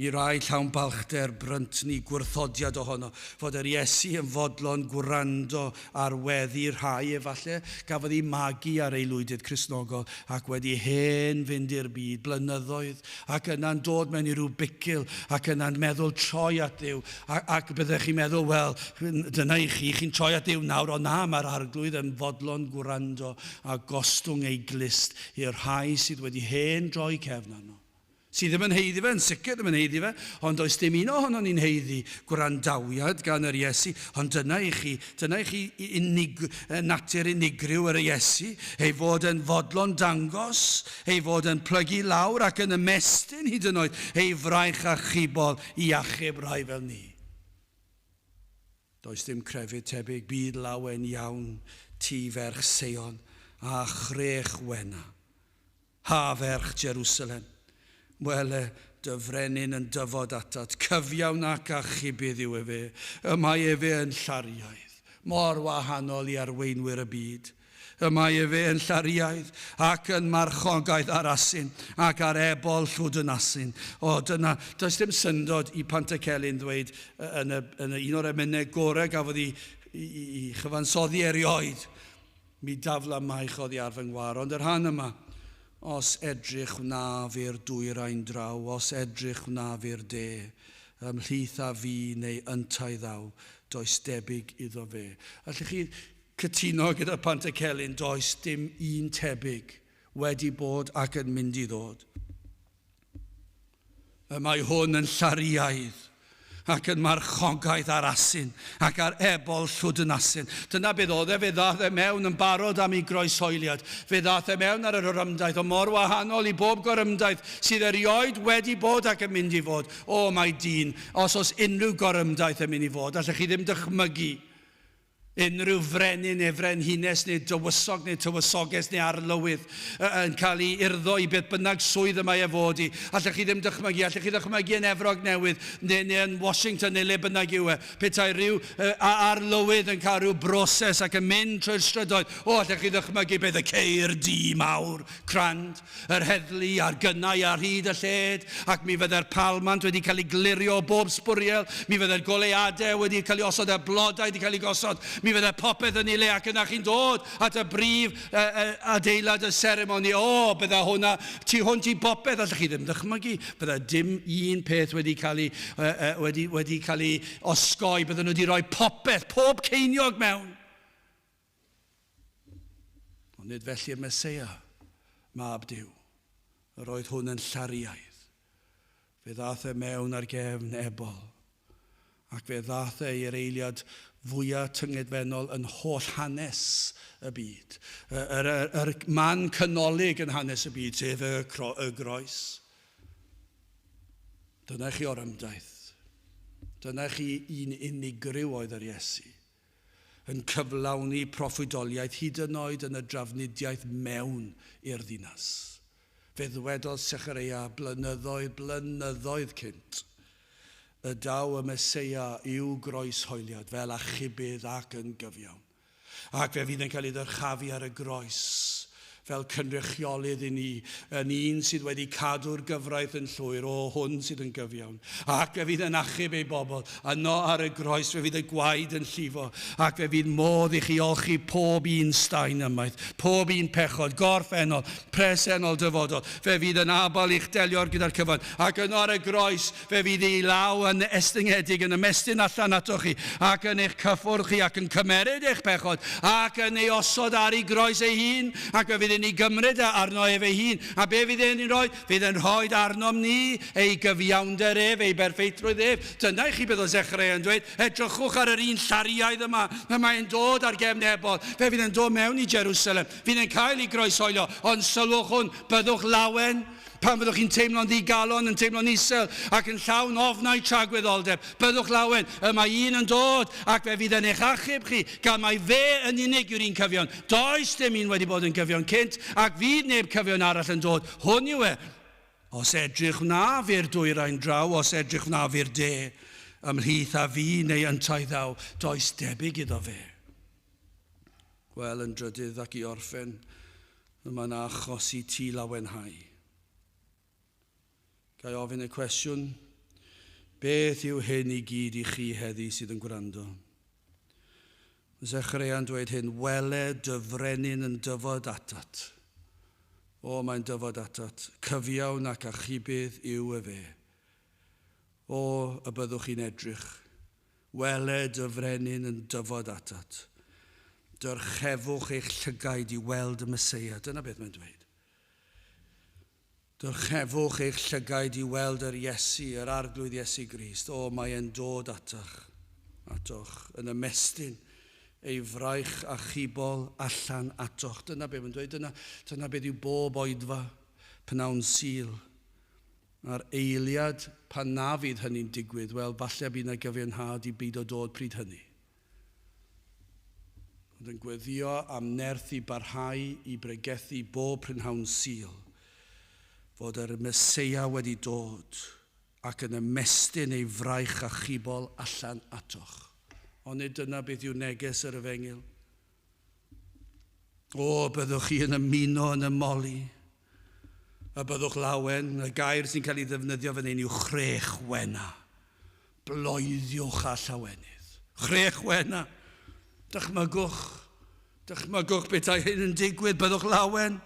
I rai llawn balchder, bryntni, gwrthodiad ohono, fod yr Iesu yn fodlon gwrando ar weddi rhai efalle gafodd eu magu ar aelwydydd Cristnogol ac wedi hen fynd i'r byd blynyddoedd ac yna'n dod mewn i ryw bicil ac yna'n meddwl troi at Dduw ac, ac byddech chi'n meddwl, wel, dyna i chi, chi'n troi at Dduw nawr, ond na, mae'r Arglwydd yn fodlon gwrando a gostwng ei glust i'r rhai sydd wedi hen droi cefn arno. Sydd ddim yn haeddu fe, yn sicr ddim yn haeddu fe, ond does dim un ohonon ni'n haeddu gwrandawiad gan yr Iesu, ond dyna i chi, dyna i chi unig, natur unigryw yr Iesu, ei fod yn fodlon dangos, ei fod yn plygu lawr ac yn ymestyn hyd yn oed ei fraich achubol i achub rai fel ni. Does dim crefydd tebyg, byd lawen iawn, ti ferch Seion, a chrech wena. Ha, ferch Jerusalem! Wele, dy frenin yn dyfod atat, cyfiawn ac achubydd yw efe, y mae efe yn llariaidd, mor wahanol i arweinwyr y byd. Y mae efe yn llariaidd, ac yn marchogaeth ar asyn, ac ar ebol llwd yn asyn. O, dyna, does dim syndod i Pantycelyn ddweud yn, y, yn y, un o'r emynau gorau gafodd i, i, i, i chyfansoddi erioed, Mi dafla maich oddi ar fy ngwar, ond y rhan yma, Os edrych wnaf i'r dwyrain draw, os edrych wnaf i'r de, ymhlith a fi neu yntau ddaw, does debyg iddo fe. Allwch chi cytuno gyda Pantycelyn, does dim un tebyg wedi bod ac yn mynd i ddod. Y mae hwn yn llariaidd ac yn marchogaeth ar asyn ac ar ebol llwd yn asyn. Dyna beth oedd e, fe ddaeth e mewn yn barod am ei groeshoeliad. Fe ddaeth e mewn ar yr orymdaith, o mor wahanol i bob gorymdaith sydd erioed wedi bod ac yn mynd i fod. O, mae dyn, os oes unrhyw gorymdaith yn mynd i fod, allech chi ddim dychmygu. Unrhyw frenin neu frenhines neu dywysog neu tywysoges neu arlywydd yn cael ei urddo i beth bynnag swydd y mae e fod i. Allech chi ddim dychmygu, allech chi ddychmygu yn Efrog Newydd neu, neu yn Washington neu le bynnag yw e, petai rhyw arlywydd yn cael rhyw broses ac yn mynd trwy'r strydoedd, o, allech chi ddychmygu beth y ceir du mawr, crand. yr heddlu a'r gynnau ar hyd a lled, ac mi fydde'r palmant wedi cael ei glirio o bob sbwriel, mi fydde'r goleuadau wedi cael ei osod a'r blodau wedi cael eu gosod, mi fydde popeth yn ei le, ac yna chi'n dod at y brif adeilad y seremoni, o, bydde hwnna tu hwnt i bopeth, allwch chi ddim ddychmygu, bydde dim un peth wedi cael ei, wedi, wedi cael ei osgoi, bydden nhw wedi rhoi popeth, pob ceiniog mewn. Ond nid felly'r Meseia, mab Duw. Yr oedd hwn yn llariaidd. Fe ddaeth e mewn ar gefn ebol, ac fe ddaeth e i'r eiliad fwyaf tyngedfennol yn holl hanes y byd. Yr, yr, yr man canolig yn hanes y byd, sef y, cro, y groes. Dyna chi orymdaith. Dyna chi un unigryw oedd yr Iesu. yn cyflawni proffwydoliaeth hyd yn oed yn y drafnidiaeth mewn i'r ddinas. Fe ddwedodd Sechareia blynyddoedd, blynyddoedd cynt, y daw y Meseia i'w groeshoeliad fel achubydd ac yn gyfiawn. Ac fe fydd yn cael ei ddyrchafu ar y groes fel cynrychiolydd i ni, yn un sydd wedi cadw'r gyfraith yn llwyr, o hwn sydd yn gyfiawn. Ac fe fydd yn achub ei bobl. Yno ar y groes fe fydd y gwaed yn llifo, ac fe fydd modd i chi olchi pob un staen ymaith, pob un pechod, gorffennol, presennol, dyfodol. Fe fydd yn abal i'ch delio gyda'r cyfan. Ac yno ar y groes fe fydd ei law yn estyngedig, yn ymestyn allan atoch chi, ac yn eich cyffwrdd chi, ac yn cymeryd eich pechod, ac yn ei osod ar ei groes ei hun, ac fe fydd yn ei gymryd e arno ef ei hun. A be fydd e'n ei roi? Fydd e'n rhoi arnom ni ei gyfiawnder ef, ei berffeithrwydd ef. Dyna i chi beth oedd Zechariah yn dweud. Edrychwch ar yr un llariaidd yma, y mae'n dod ar gefn ebol. Fe fydd e'n dod mewn i Jerusalem. Fydd e'n cael ei groeshoelio. Ond sylwch hwn, byddwch lawen. Pan fyddwch chi'n teimlo'n ddigalon, yn teimlo'n isel, ac yn llawn ofnau tragwyddoldeb, byddwch lawen, y mae un yn dod, ac fe fydd yn eich achub chi, gan mai fe yn unig yw'r un cyfiawn. Does dim un wedi bod yn gyfiawn cynt, ac fydd neb cyfiawn arall yn dod. Hwn yw e. Os edrych wnaf i'r dwyrain draw, os edrych wnaf i'r de, ymhlith a fi neu yntau ddaw, does debyg iddo fe. Wel, yn drydydd ac i orffen, Y mae'n achos i ti lawenhau. Ga i ofyn y cwestiwn, beth yw hyn i gyd i chi heddi sydd yn gwrando? Mae Zechareia'n dweud hyn, wele dy frenin yn dyfod atat. O, mae'n dyfod atat. Cyfiawn ac achubydd yw efe. O, y byddwch chi'n edrych. Wele dy frenin yn dyfod atat. Dyrchefwch eich llygaid i weld y Meseia. Dyna beth mae'n dweud. Dyrchefwch eich llygaid i weld yr Iesu, yr Arglwydd Iesu Grist. O, mae e'n dod atach, atoch, yn ymestyn ei fraich achubol allan atoch. Dyna beth mae'n dweud. Dyna, dyna beth yw bob oedfa pnawn Sul. A'r eiliad pan na fydd hynny'n digwydd, wel, falle bydd 'na gyfiawnhad i beidio dod pryd hynny. Ond yn gweddïo am nerth i barhau i bregethu bob prynhawn Sul, fod yr Meseia wedi dod ac yn ymestyn ei fraich achubol allan atoch. Onid dyna beth yw neges yr Efengyl? O, byddwch chi yn ymuno yn y moli. A byddwch lawen, y gair sy'n cael ei ddefnyddio fan hyn yw chrech wena. Bloeddiwch â llawenydd. Chrech wena. Dychmygwch. Dychmygwch petai hyn yn digwydd, byddwch lawen.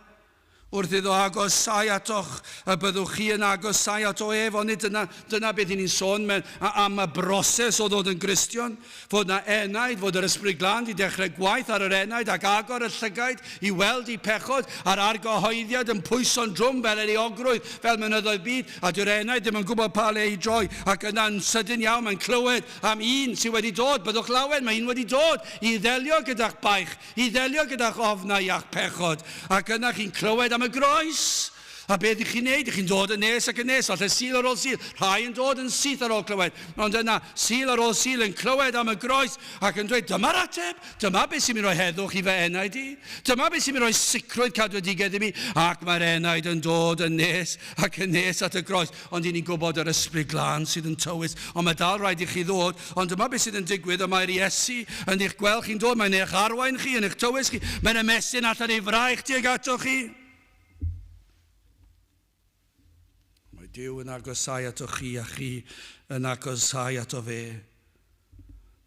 Wrth iddo agosau atoch, y byddwch chi yn agosau ato ef, onid dyna, dyna beth i ni'n sôn mewn, am y broses o ddod yn Gristion, fod na enaid, fod yr Ysbryd Glân di dechrau gwaith ar yr enaid ac agor y llygaid i weld eu pechod, a'r argyhoeddiad yn pwyso'n drwm fel yr euogrwydd, fel mynyddoedd byd, a dyw'r enaid ddim yn gwybod pa le i droi, ac yna'n sydyn iawn mae'n clywed am un sydd wedi dod, byddwch lawen, mae un wedi dod i ddelio gyda'ch baich, i ddelio gyda'ch ofnau a'ch pechod, ac yna chi'n clywed am y groes. A beth ych chi'n neud? Ych chi'n dod yn nes ac yn nes, falle Sul ar ôl Sul. Rhai yn dod yn syth ar ôl clywed. Ond yna, Sul ar ôl Sul yn clywed am y groes ac yn dweud, dyma'r ateb, dyma beth sy'n mynd rhoi heddwch i fy enaid i. Dyma beth sy'n mynd rhoi sicrwydd cadwedigaeth i mi. Ac mae'r enaid yn dod yn nes ac yn nes at y groes. Ond i ni'n gwybod yr Ysbryd Glân sydd yn tywys. Ond mae dal rhaid i chi ddod. Ond dyma beth sydd yn digwydd, y mae'r Iesu yn eich gweld chi'n dod, mae'n eich arwain chi, yn eich tywys chi, mae'n ymestyn allan ei fraich tuag atoch chi. Mae Duw yn agosau ato chi a chi yn agosau ato fe.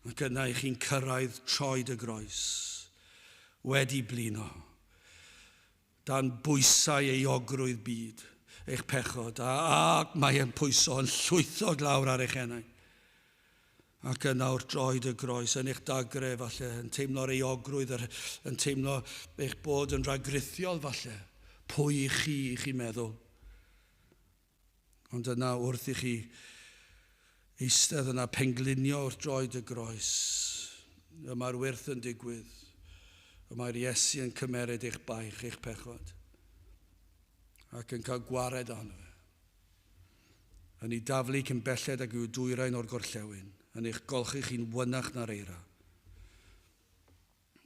Ac yna i chi'n cyrraedd troed y groes, wedi blino, dan bwysau euogrwydd byd, eich pechod, a, ac mae e'n pwyso yn llwytho glawr ar eich enau. Ac yna wrth droed y groes, yn eich dagre falle, yn teimlo'r euogrwydd, yr, yn teimlo eich bod yn rhagrithiol falle. Pwy i chi, i chi meddwl? Ond yna wrth i chi eistedd yna penglinio wrth droed y groes, y mae'r wyrth yn digwydd, y mae'r Iesu yn cymeryd eich baich, eich pechod, ac yn cael gwared ohono fe. Yn ei daflu cyn belled ag yw dwyrain o'r gorllewin, yn eich golchi chi'n wynach na'r eira.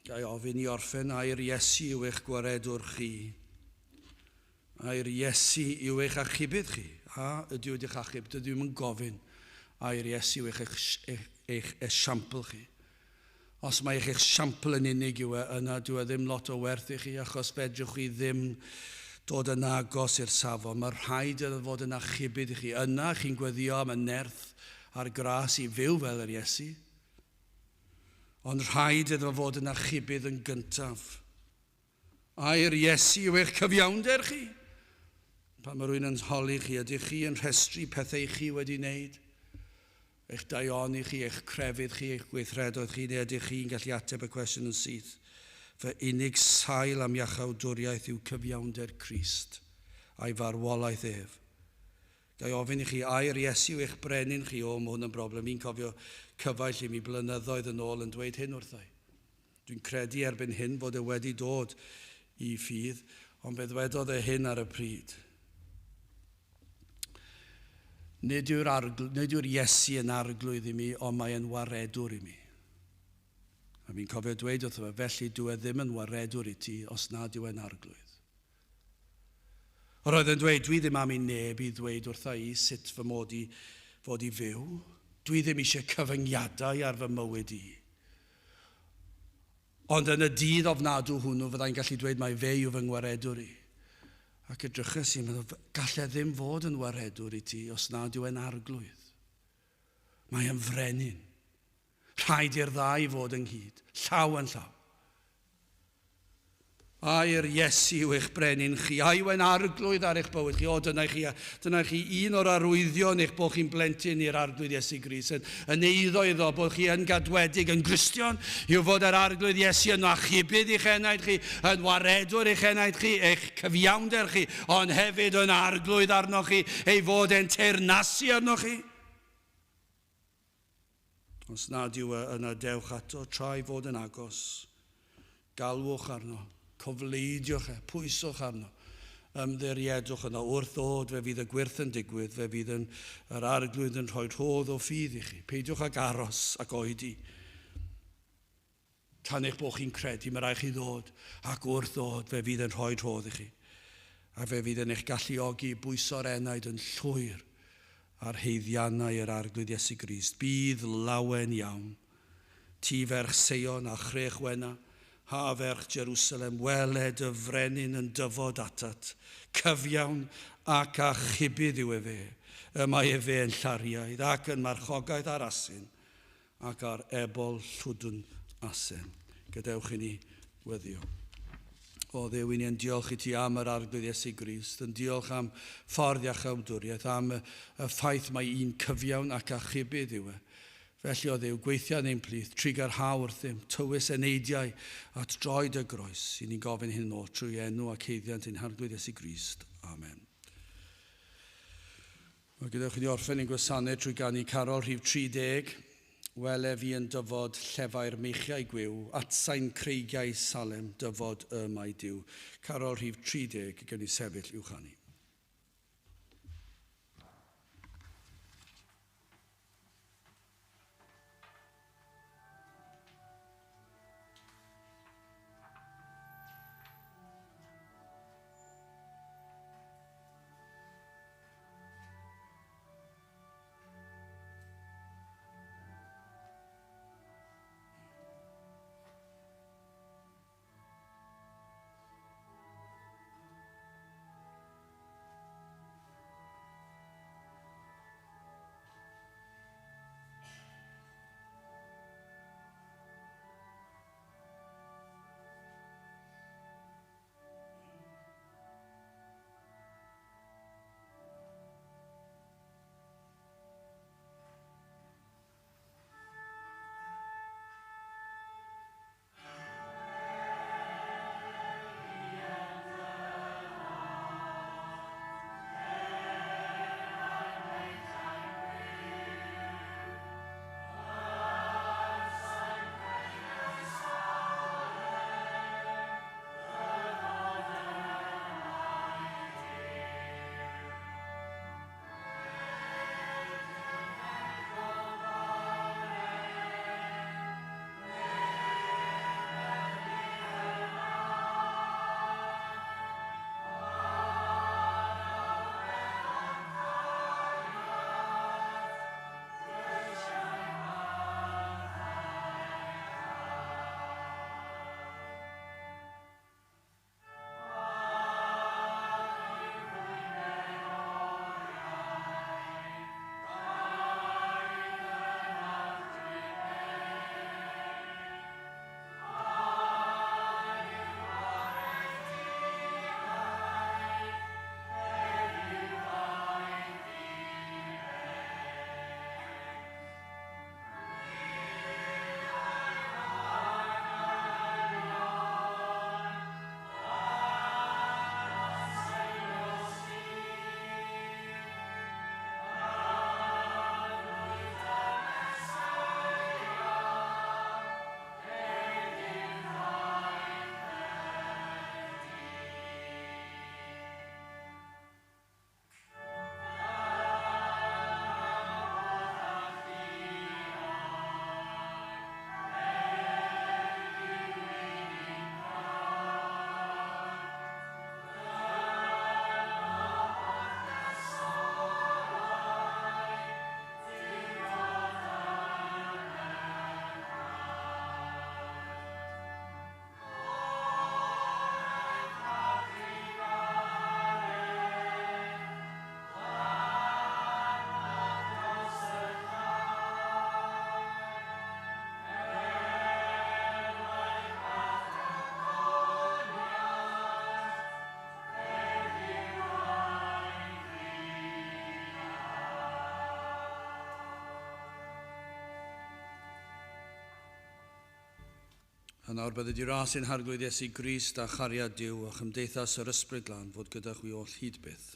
Ga i ofyn i orffen, ai'r Iesu yw eich gwaredwr chi? Ai'r Iesu yw eich achubydd chi? A ydyw wedi'ch achub? Dydw i'm yn gofyn ai'r Iesu yw eich, eich, eich, eich esiampl chi. Os mae eich esiampl yn unig yw e, yna dyw e ddim lot o werth i chi, achos fedrwch chi ddim dod yn agos i'r safon. Mae rhaid iddo fod yn achubydd i chi. Yna chi'n gweddio am y nerth a'r gras i fyw fel yr Iesu. Ond rhaid iddo fod yn achubydd yn gyntaf. Ai'r Iesu yw eich cyfiawnder chi? Pan mae rhywun yn holi chi, ydych chi yn rhestru pethau chi wedi wneud? Eich daioni chi, eich crefydd chi, eich gweithredoedd chi, neu ydych chi'n gallu ateb y cwestiwn yn syth? Fy unig sail am iachawdwriaeth yw cyfiawnder Crist, a'i farwolaeth ef. Ga i ofyn i chi, ai'r Iesu yw eich brenin chi? O, mae hwn yn broblem. Fi'n cofio cyfaill i mi blynyddoedd yn ôl yn dweud hyn wrtha i. Dwi'n credu erbyn hyn fod e wedi dod i ffydd, ond fe ddwedodd e hyn ar y pryd. Nid yw'r, argl, nid yw'r Iesu yn arglwydd i mi, ond mae e'n waredwr i mi. A fi'n cofio dweud wrtho fe, felly dyw e ddim yn waredwr i ti os nad yw e'n arglwydd. Yr oedd e'n dweud, dwi ddim am i neb i ddweud wrtha i sut fy mod i fod i fyw. Dwi ddim eisiau cyfyngiadau ar fy mywyd i. Ond yn y dydd ofnadw hwnnw fyddai'n gallu dweud mai fe yw fy ngwaredwr i. Ac edryches i, meddwl, gall e ddim fod yn waredwr i ti os nad yw e'n arglwydd. Mae e'n frenin. Rhaid i'r ddau fod ynghyd, llaw yn llaw. Ai'r Iesu yw eich brenin chi? A yw e'n arglwydd ar eich bywyd chi? O, dyna chi, dyna chi un o'r arwyddion eich bod chi'n blentyn i'r Arglwydd Iesu Grist, yn, yn eiddo iddo, bod chi yn gadwedig, yn Gristion, yw fod yr Arglwydd Iesu yn achubydd i'ch enaid chi, yn waredwr i'ch enaid chi, eich cyfiawnder chi, ond hefyd yn arglwydd arnoch chi, ei fod e'n teyrnasu arnoch chi. Os nad yw e yna, dewch ato tra ei fod yn agos. Galwch arno, cofleidiwch e, pwyswch arno, ymddiriedwch yno. Wrth ddod, fe fydd y gwyrth yn digwydd, fe fydd yn, yr arglwydd yn rhoi rhodd o ffydd i chi. Peidiwch ag aros ac oedi. Tan eich bod chi'n credu, mae rhaid chi ddod, ac wrth ddod, fe fydd yn rhoi rhodd i chi. A fe fydd yn eich galluogi i bwyso'r enaid yn llwyr ar haeddiannau yr Arglwydd Iesu Grist. Bydd lawen iawn. Ti ferch Seion a chrech wena, ha ferch Jerusalem, wele dy frenin yn dyfod atat, cyfiawn ac achubydd yw efe, y mae efe yn llariaidd ac yn marchogaeth ar asyn, ac ar ebol llwdn asen. Gadewch i ni weddio. O Dduw, i ni yn diolch i ti am yr Arglwydd Iesu Grist, yn diolch am ffordd iachawdwriaeth, am y, y ffaith mai un cyfiawn ac achubydd yw e. Felly, o Dduw, gweithia yn ein plith, trugarhau wrthym, tywys eneidiau at droed y groes. I ni'n gofyn hyn oll trwy enw ac haeddiant ein Harglwydd Iesu Grist. Amen. Wel, gadewch i ni orffen ein gwasanaeth trwy ganu carol rhif 30. Wele fi yn dyfod llefau'r meichiau gwiw, atsain creigiau Salem, dyfod y mae Duw. Carol rhif 30, gawn ni sefyll i'w chanu. A nawr bydded i ras ein Harglwydd Iesu Grist a chariad Duw a chymdeithas yr Ysbryd Glân fod gyda chwi oll hyd byth.